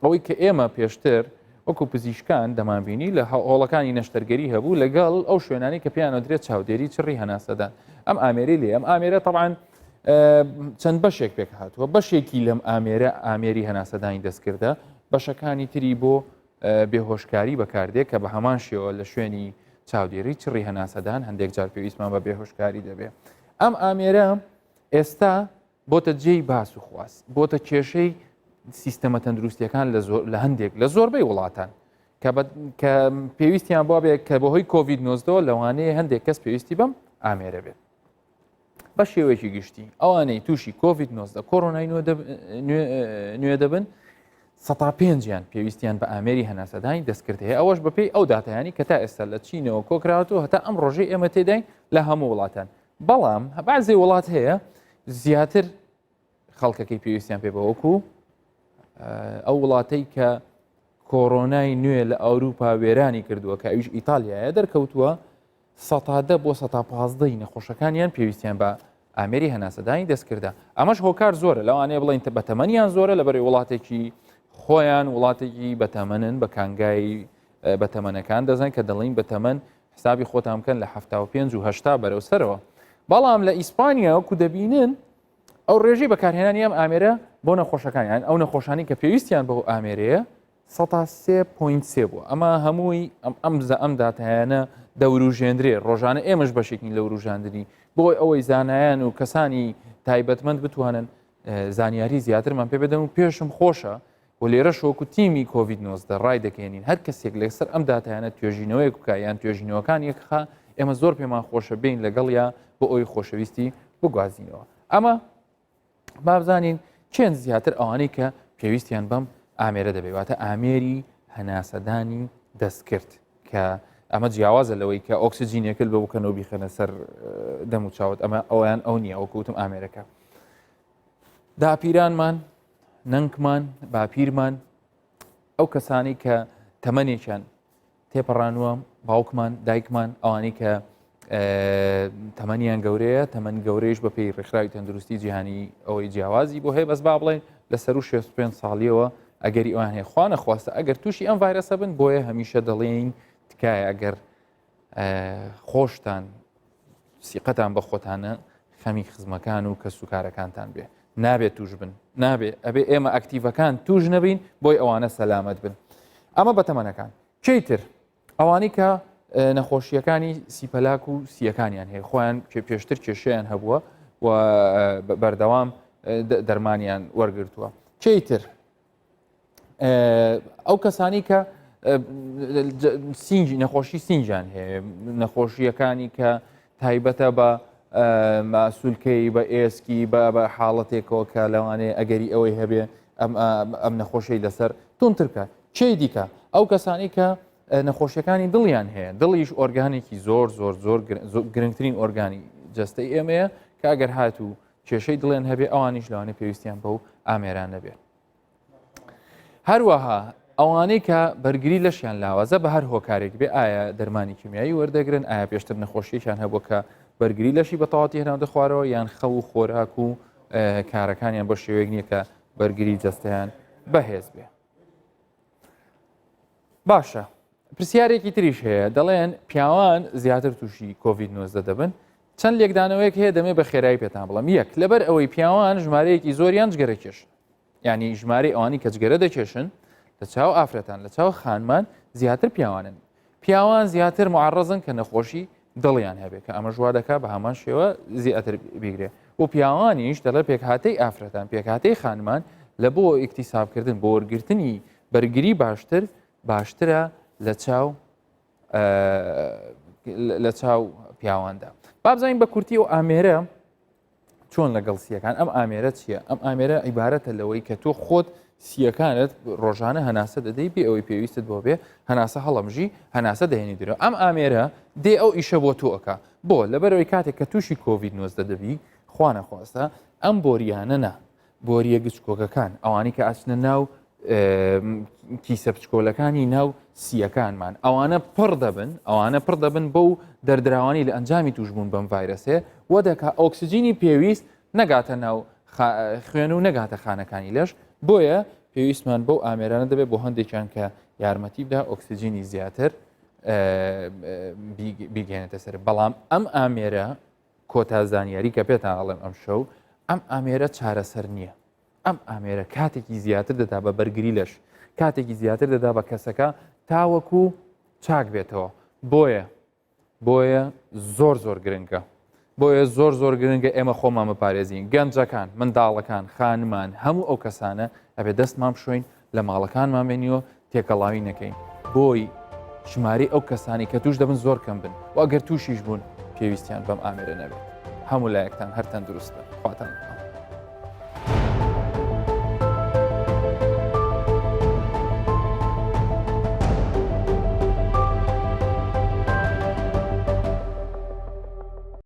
ئەوەی کە ئێمە پێشتر وەکو پزیشکان دەمانبینی لە هۆڵەکانی نەشتەرگەری هەبوو لەگەڵ ئەو شوێنانی کە پێیان دەدرێت چاودێری چڕی هەناسەدان ئەم ئامێری لێ ئەم ئامێرە طبعاان چەند بەشێک پێک هاتووە بەشێکی لەم ئامێرە ئامێری هەناسەدانی دەستکردە بەشەکانی تری بۆ بێهۆشکاری بەکاردێ کە بە هەمان شێوە لە شوێنی چاودێری چڕی هەناسەدان هەندێک جار پێویستمان بە بێهۆشکاری دەبێ ئەم ئامێرە ئێستا بۆتە جێی باس و خواست، بۆتە کێشەی سیستەمە تەندروستیەکان لە زۆر لە هەندێک لە زۆربەی وڵاتان کە کە پێویستیان بۆ بێت کە بەهۆی کۆڤید 19 لەوانەیە هەندێک کەس پێویستی بەم ئامێرە بێت بە شێوەیەکی گشتی ئەوانەی تووشی کۆڤید 19 کۆرۆنای نوێ دەبن سەتا پێنجیان پێویستیان بە ئامێری هەناسەدانی دەستکرد هەیە ئەوەش بەپێی ئەو داتایانی کە تا ئێستا لە چینەوە کۆکراوەتەوە هەتا ئەم ڕۆژەی ئێمە تێداین لە هەموو وڵاتان بەڵام بەعزێ وڵات هەیە زیاتر خەڵکەکەی پێویستیان پێ بەوەکو ئەو وڵاتەی کە کۆرۆنای نوێ لە ئەوروپا وێرانی کردووە کە ئەویش ئیتالیایە دەرکەوتووە سەتادە بۆ سەتا پازدەی نەخۆشەکانیان پێویستیان بە ئامێری هەناسەدانی دەستکردە ئەمەش هۆکار زۆرە لەوانەیە بڵین بەتەمەنیان زۆرە لە بەری وڵاتێکی خۆیان وڵاتێکی بەتەمەنن بە کانگای بەتەمەنەکان دەزان کە دەڵین بەتەمەن حسابی خۆتان بکەن لە 75 و 80 بەرەو سەرەوە بەڵام لە ئیسپانیا وەکو دەبینن ئەو ڕێژەی بەکارهێنانی ئەم ئامێرە بۆ نەخۆشەکان یان ئەو نەخۆشانی کە پێویستیان بەو ئامێرەیە سێ بوو ئەمە هەمووی ئەم ئەم زە ئەم داتایانە دەوروژێندرێ ڕۆژانە ئێمەش بەشێکین لە وروژاندنی بۆی ئەوەی زانایان و کەسانی تایبەتمەند بتوانن زانیاری زیاترمان پێ بدەن و پێشم خۆشە و لێرەش وەکو تیمی کۆڤید 19 ڕای دەکەێنین هەر کەسێک لەسەر ئەم داتایانە توێژینەوەیەک بکە یان توێژینەوەکان یەکخا ئێمە زۆر پێمان خۆشە بین لەگەڵیا بۆ ئەوی خۆشەویستی بگوازینەوە ئەمە بابزانین چێن زیاتر ئەوانەی کە پێویستیان بەم ئامێرە دەبێت واتە ئامێری هەناسەدانی دەستکرد کە ئەمە جیاوازە لەوەی کە ئۆکسسیجینێکل بە بکەنەوە بیخەنە سەر دەم و چاوت ئەمە ئەویان ئەو نییە وەکوتم ئامێرەکە داپیرانمان نەنکمان، باپیرمان، ئەو کەسانەی کە تەمەنێکیان تێپەڕانووە، باوکمان، دایکمان، ئەوانەی کە تەمەنیان گەورەیە، تەمەن گەورەیش بە پێی ڕێکخراوی تەندروستی جیهانی ئەوەی جیاوازی بۆ هەیە، بەس با بڵێن لە سەر و 65 ساڵیەوە ئەگەری ئەوان هەیە خوا نەخواستە ئەگەر تووشی ئەم ڤایرەسە بن، بۆیە هەمیشە دەڵێین تکایە ئەگەر خۆشتان سیقەتان بە خۆتانە خەمی خزمەکان و کەس و کارەکانتان بێ نابێت توش بن نابێ ئەبێ ئێمە ئەکتیڤەکان توش نەبین بۆی ئەوانە سەلامت بن ئەمە بەتەمەنەکان چیتر ئەوانەی کە نەخۆشیەکانی سیپەلاک و سیەکانیان هەیە خۆیان پێشتر کێشیان هەبووە و بەردەوام دەرمانیان وەرگرتووە چیتر ئەو کەسانی کە سینگی نەخۆشی سینگیان هەیە نەخۆشیەکانی کە تایبەتە بە ماسولکەی بە ئێسکی بە بە حاڵەتێکەوە کە لەوانەیە ئەگەری ئەوەی هەبێ ئەم ئەم نەخۆشی لەسەر تونترکە چی دیکە ئەو کەسانی کە نەخۆشیەکانی دڵیان هەیە دڵیش ئۆرگانێکی زۆر زۆر زۆر گرنگترین ئۆرگانی جەستەی ئێمەیە کە ئەگەر هاتوو کێشەی دڵیان هەبێ ئەوانیش لەوانەیە پێویستیان بەو ئامێران نەبێت. هەروەها ئەوانەی کە بەرگری لەشیان لاوازە بە هەر هۆکارێک بێ ئایا دەرمانی کیمیایی وەردەگرن ئایا پێشتر نەخۆشیێکیان هەبوو کە بەرگری لەشی بە تەواتی هێناوتە خوارەوە یان خەو و خۆراک و کارەکانیان بە شێوەیەک نییە کە بەرگری جەستەیان بەهێز بێ. باشە پرسیارێکی تریش هەیە دەڵێن پیاوان زیاتر تووشی کۆڤید 19 دەبن چەند لێکدانەوەیەک هەیە دەمێ بە خێرایی پێتان بڵم یەک لەبەر ئەوەی پیاوان ژمارەیەکی زۆریان جگەرە کێشن ینی ژمارەی ئەوانی کە جگەرە دەکێشن لە چاو ئافرەتان لە چاو خانمان زیاتر پیاوانن پیاوان زیاتر معرەزن کە نەخۆشی دڵیان هەبێت کە ئەمەش وا دەکا بە هەمان شێوە زیاتر بیگرێ و پیاوانیش دەڵێ پێکهاتەی ئافرەتان پێکهاتەی خانمان لە بۆ ئیکتیسابکردن بۆ وەرگرتنی بەرگری باشتر باشترە لە چاو لە چاو پیاواندا بابزانین بە کورتی و ئامێرە چۆن لەگەڵ سیەکان ئەم ئامێرە چییە ئەم ئامێرە عیبارەتە لەوەی کە تۆ خۆت سیەکانت ڕۆژانە هەناسە دەدەی بێ ئەوەی پێویستت بۆ بێ هەناسە هەڵەمژی هەناسە دەهێنی درۆ ئەم ئامێرە دێ ئەو ئیشە بۆ تۆ ئەکا بۆ لەبەرەوەی کاتێک کە تووشی کۆڤید 19 دەبی خوانەخواستە ئەم بۆریانە نا. بۆریە گچکۆکەکان ئەوانەی کە ئەچنە ناو کیسە بچکۆلەکانی ناو سیەکانمان ئەوانە پڕ دەبن ئەوانە پڕ دەبن بەو دەردراوانی لە ئەنجامی توشبوون بەم ڤایرەسێ و دەکا ئۆکسجینی پێویست نەگاتە ناو خوێن و نەگاتە خانەکانی لەش بۆیە پێویستمان بەو ئامێرانە دەبێت بۆ هەندێکیان کە یارمەتی بدا ئۆکسجینی زیاتر بیگەێنێتە سەر بەڵام ئەم ئامێرە کۆتا زانیاری کە پێتان ئەڵێم ئەم شەو ئەم ئامێرە چارەسەر نییە ئەم ئامێرە کاتێکی زیاتر دەدا بە بەرگری لەش کاتێکی زیاتر دەدا بە کەسەکە تاوەکو چاک بێتەوە بۆیە بۆیە زۆر زۆر گرنگە بۆیە زۆر زۆر گرنگە ئێمە خۆمان بپارێزین گەنجەکان منداڵەکان خانمان هەموو ئەو کەسانە ئەبێ دەستمان بشۆین لە ماڵەکانمان بێنیەوە تێکەڵاوی نەکەین بۆی ژمارەی ئەو کەسانی کە توش دەبن زۆر کەم بن و ئەگەر تووشیش بوون پێویستیان بەم ئامێرە نەبێت هەموو لایەکتان هەر تەندروست بن خواتان لەگەڵ.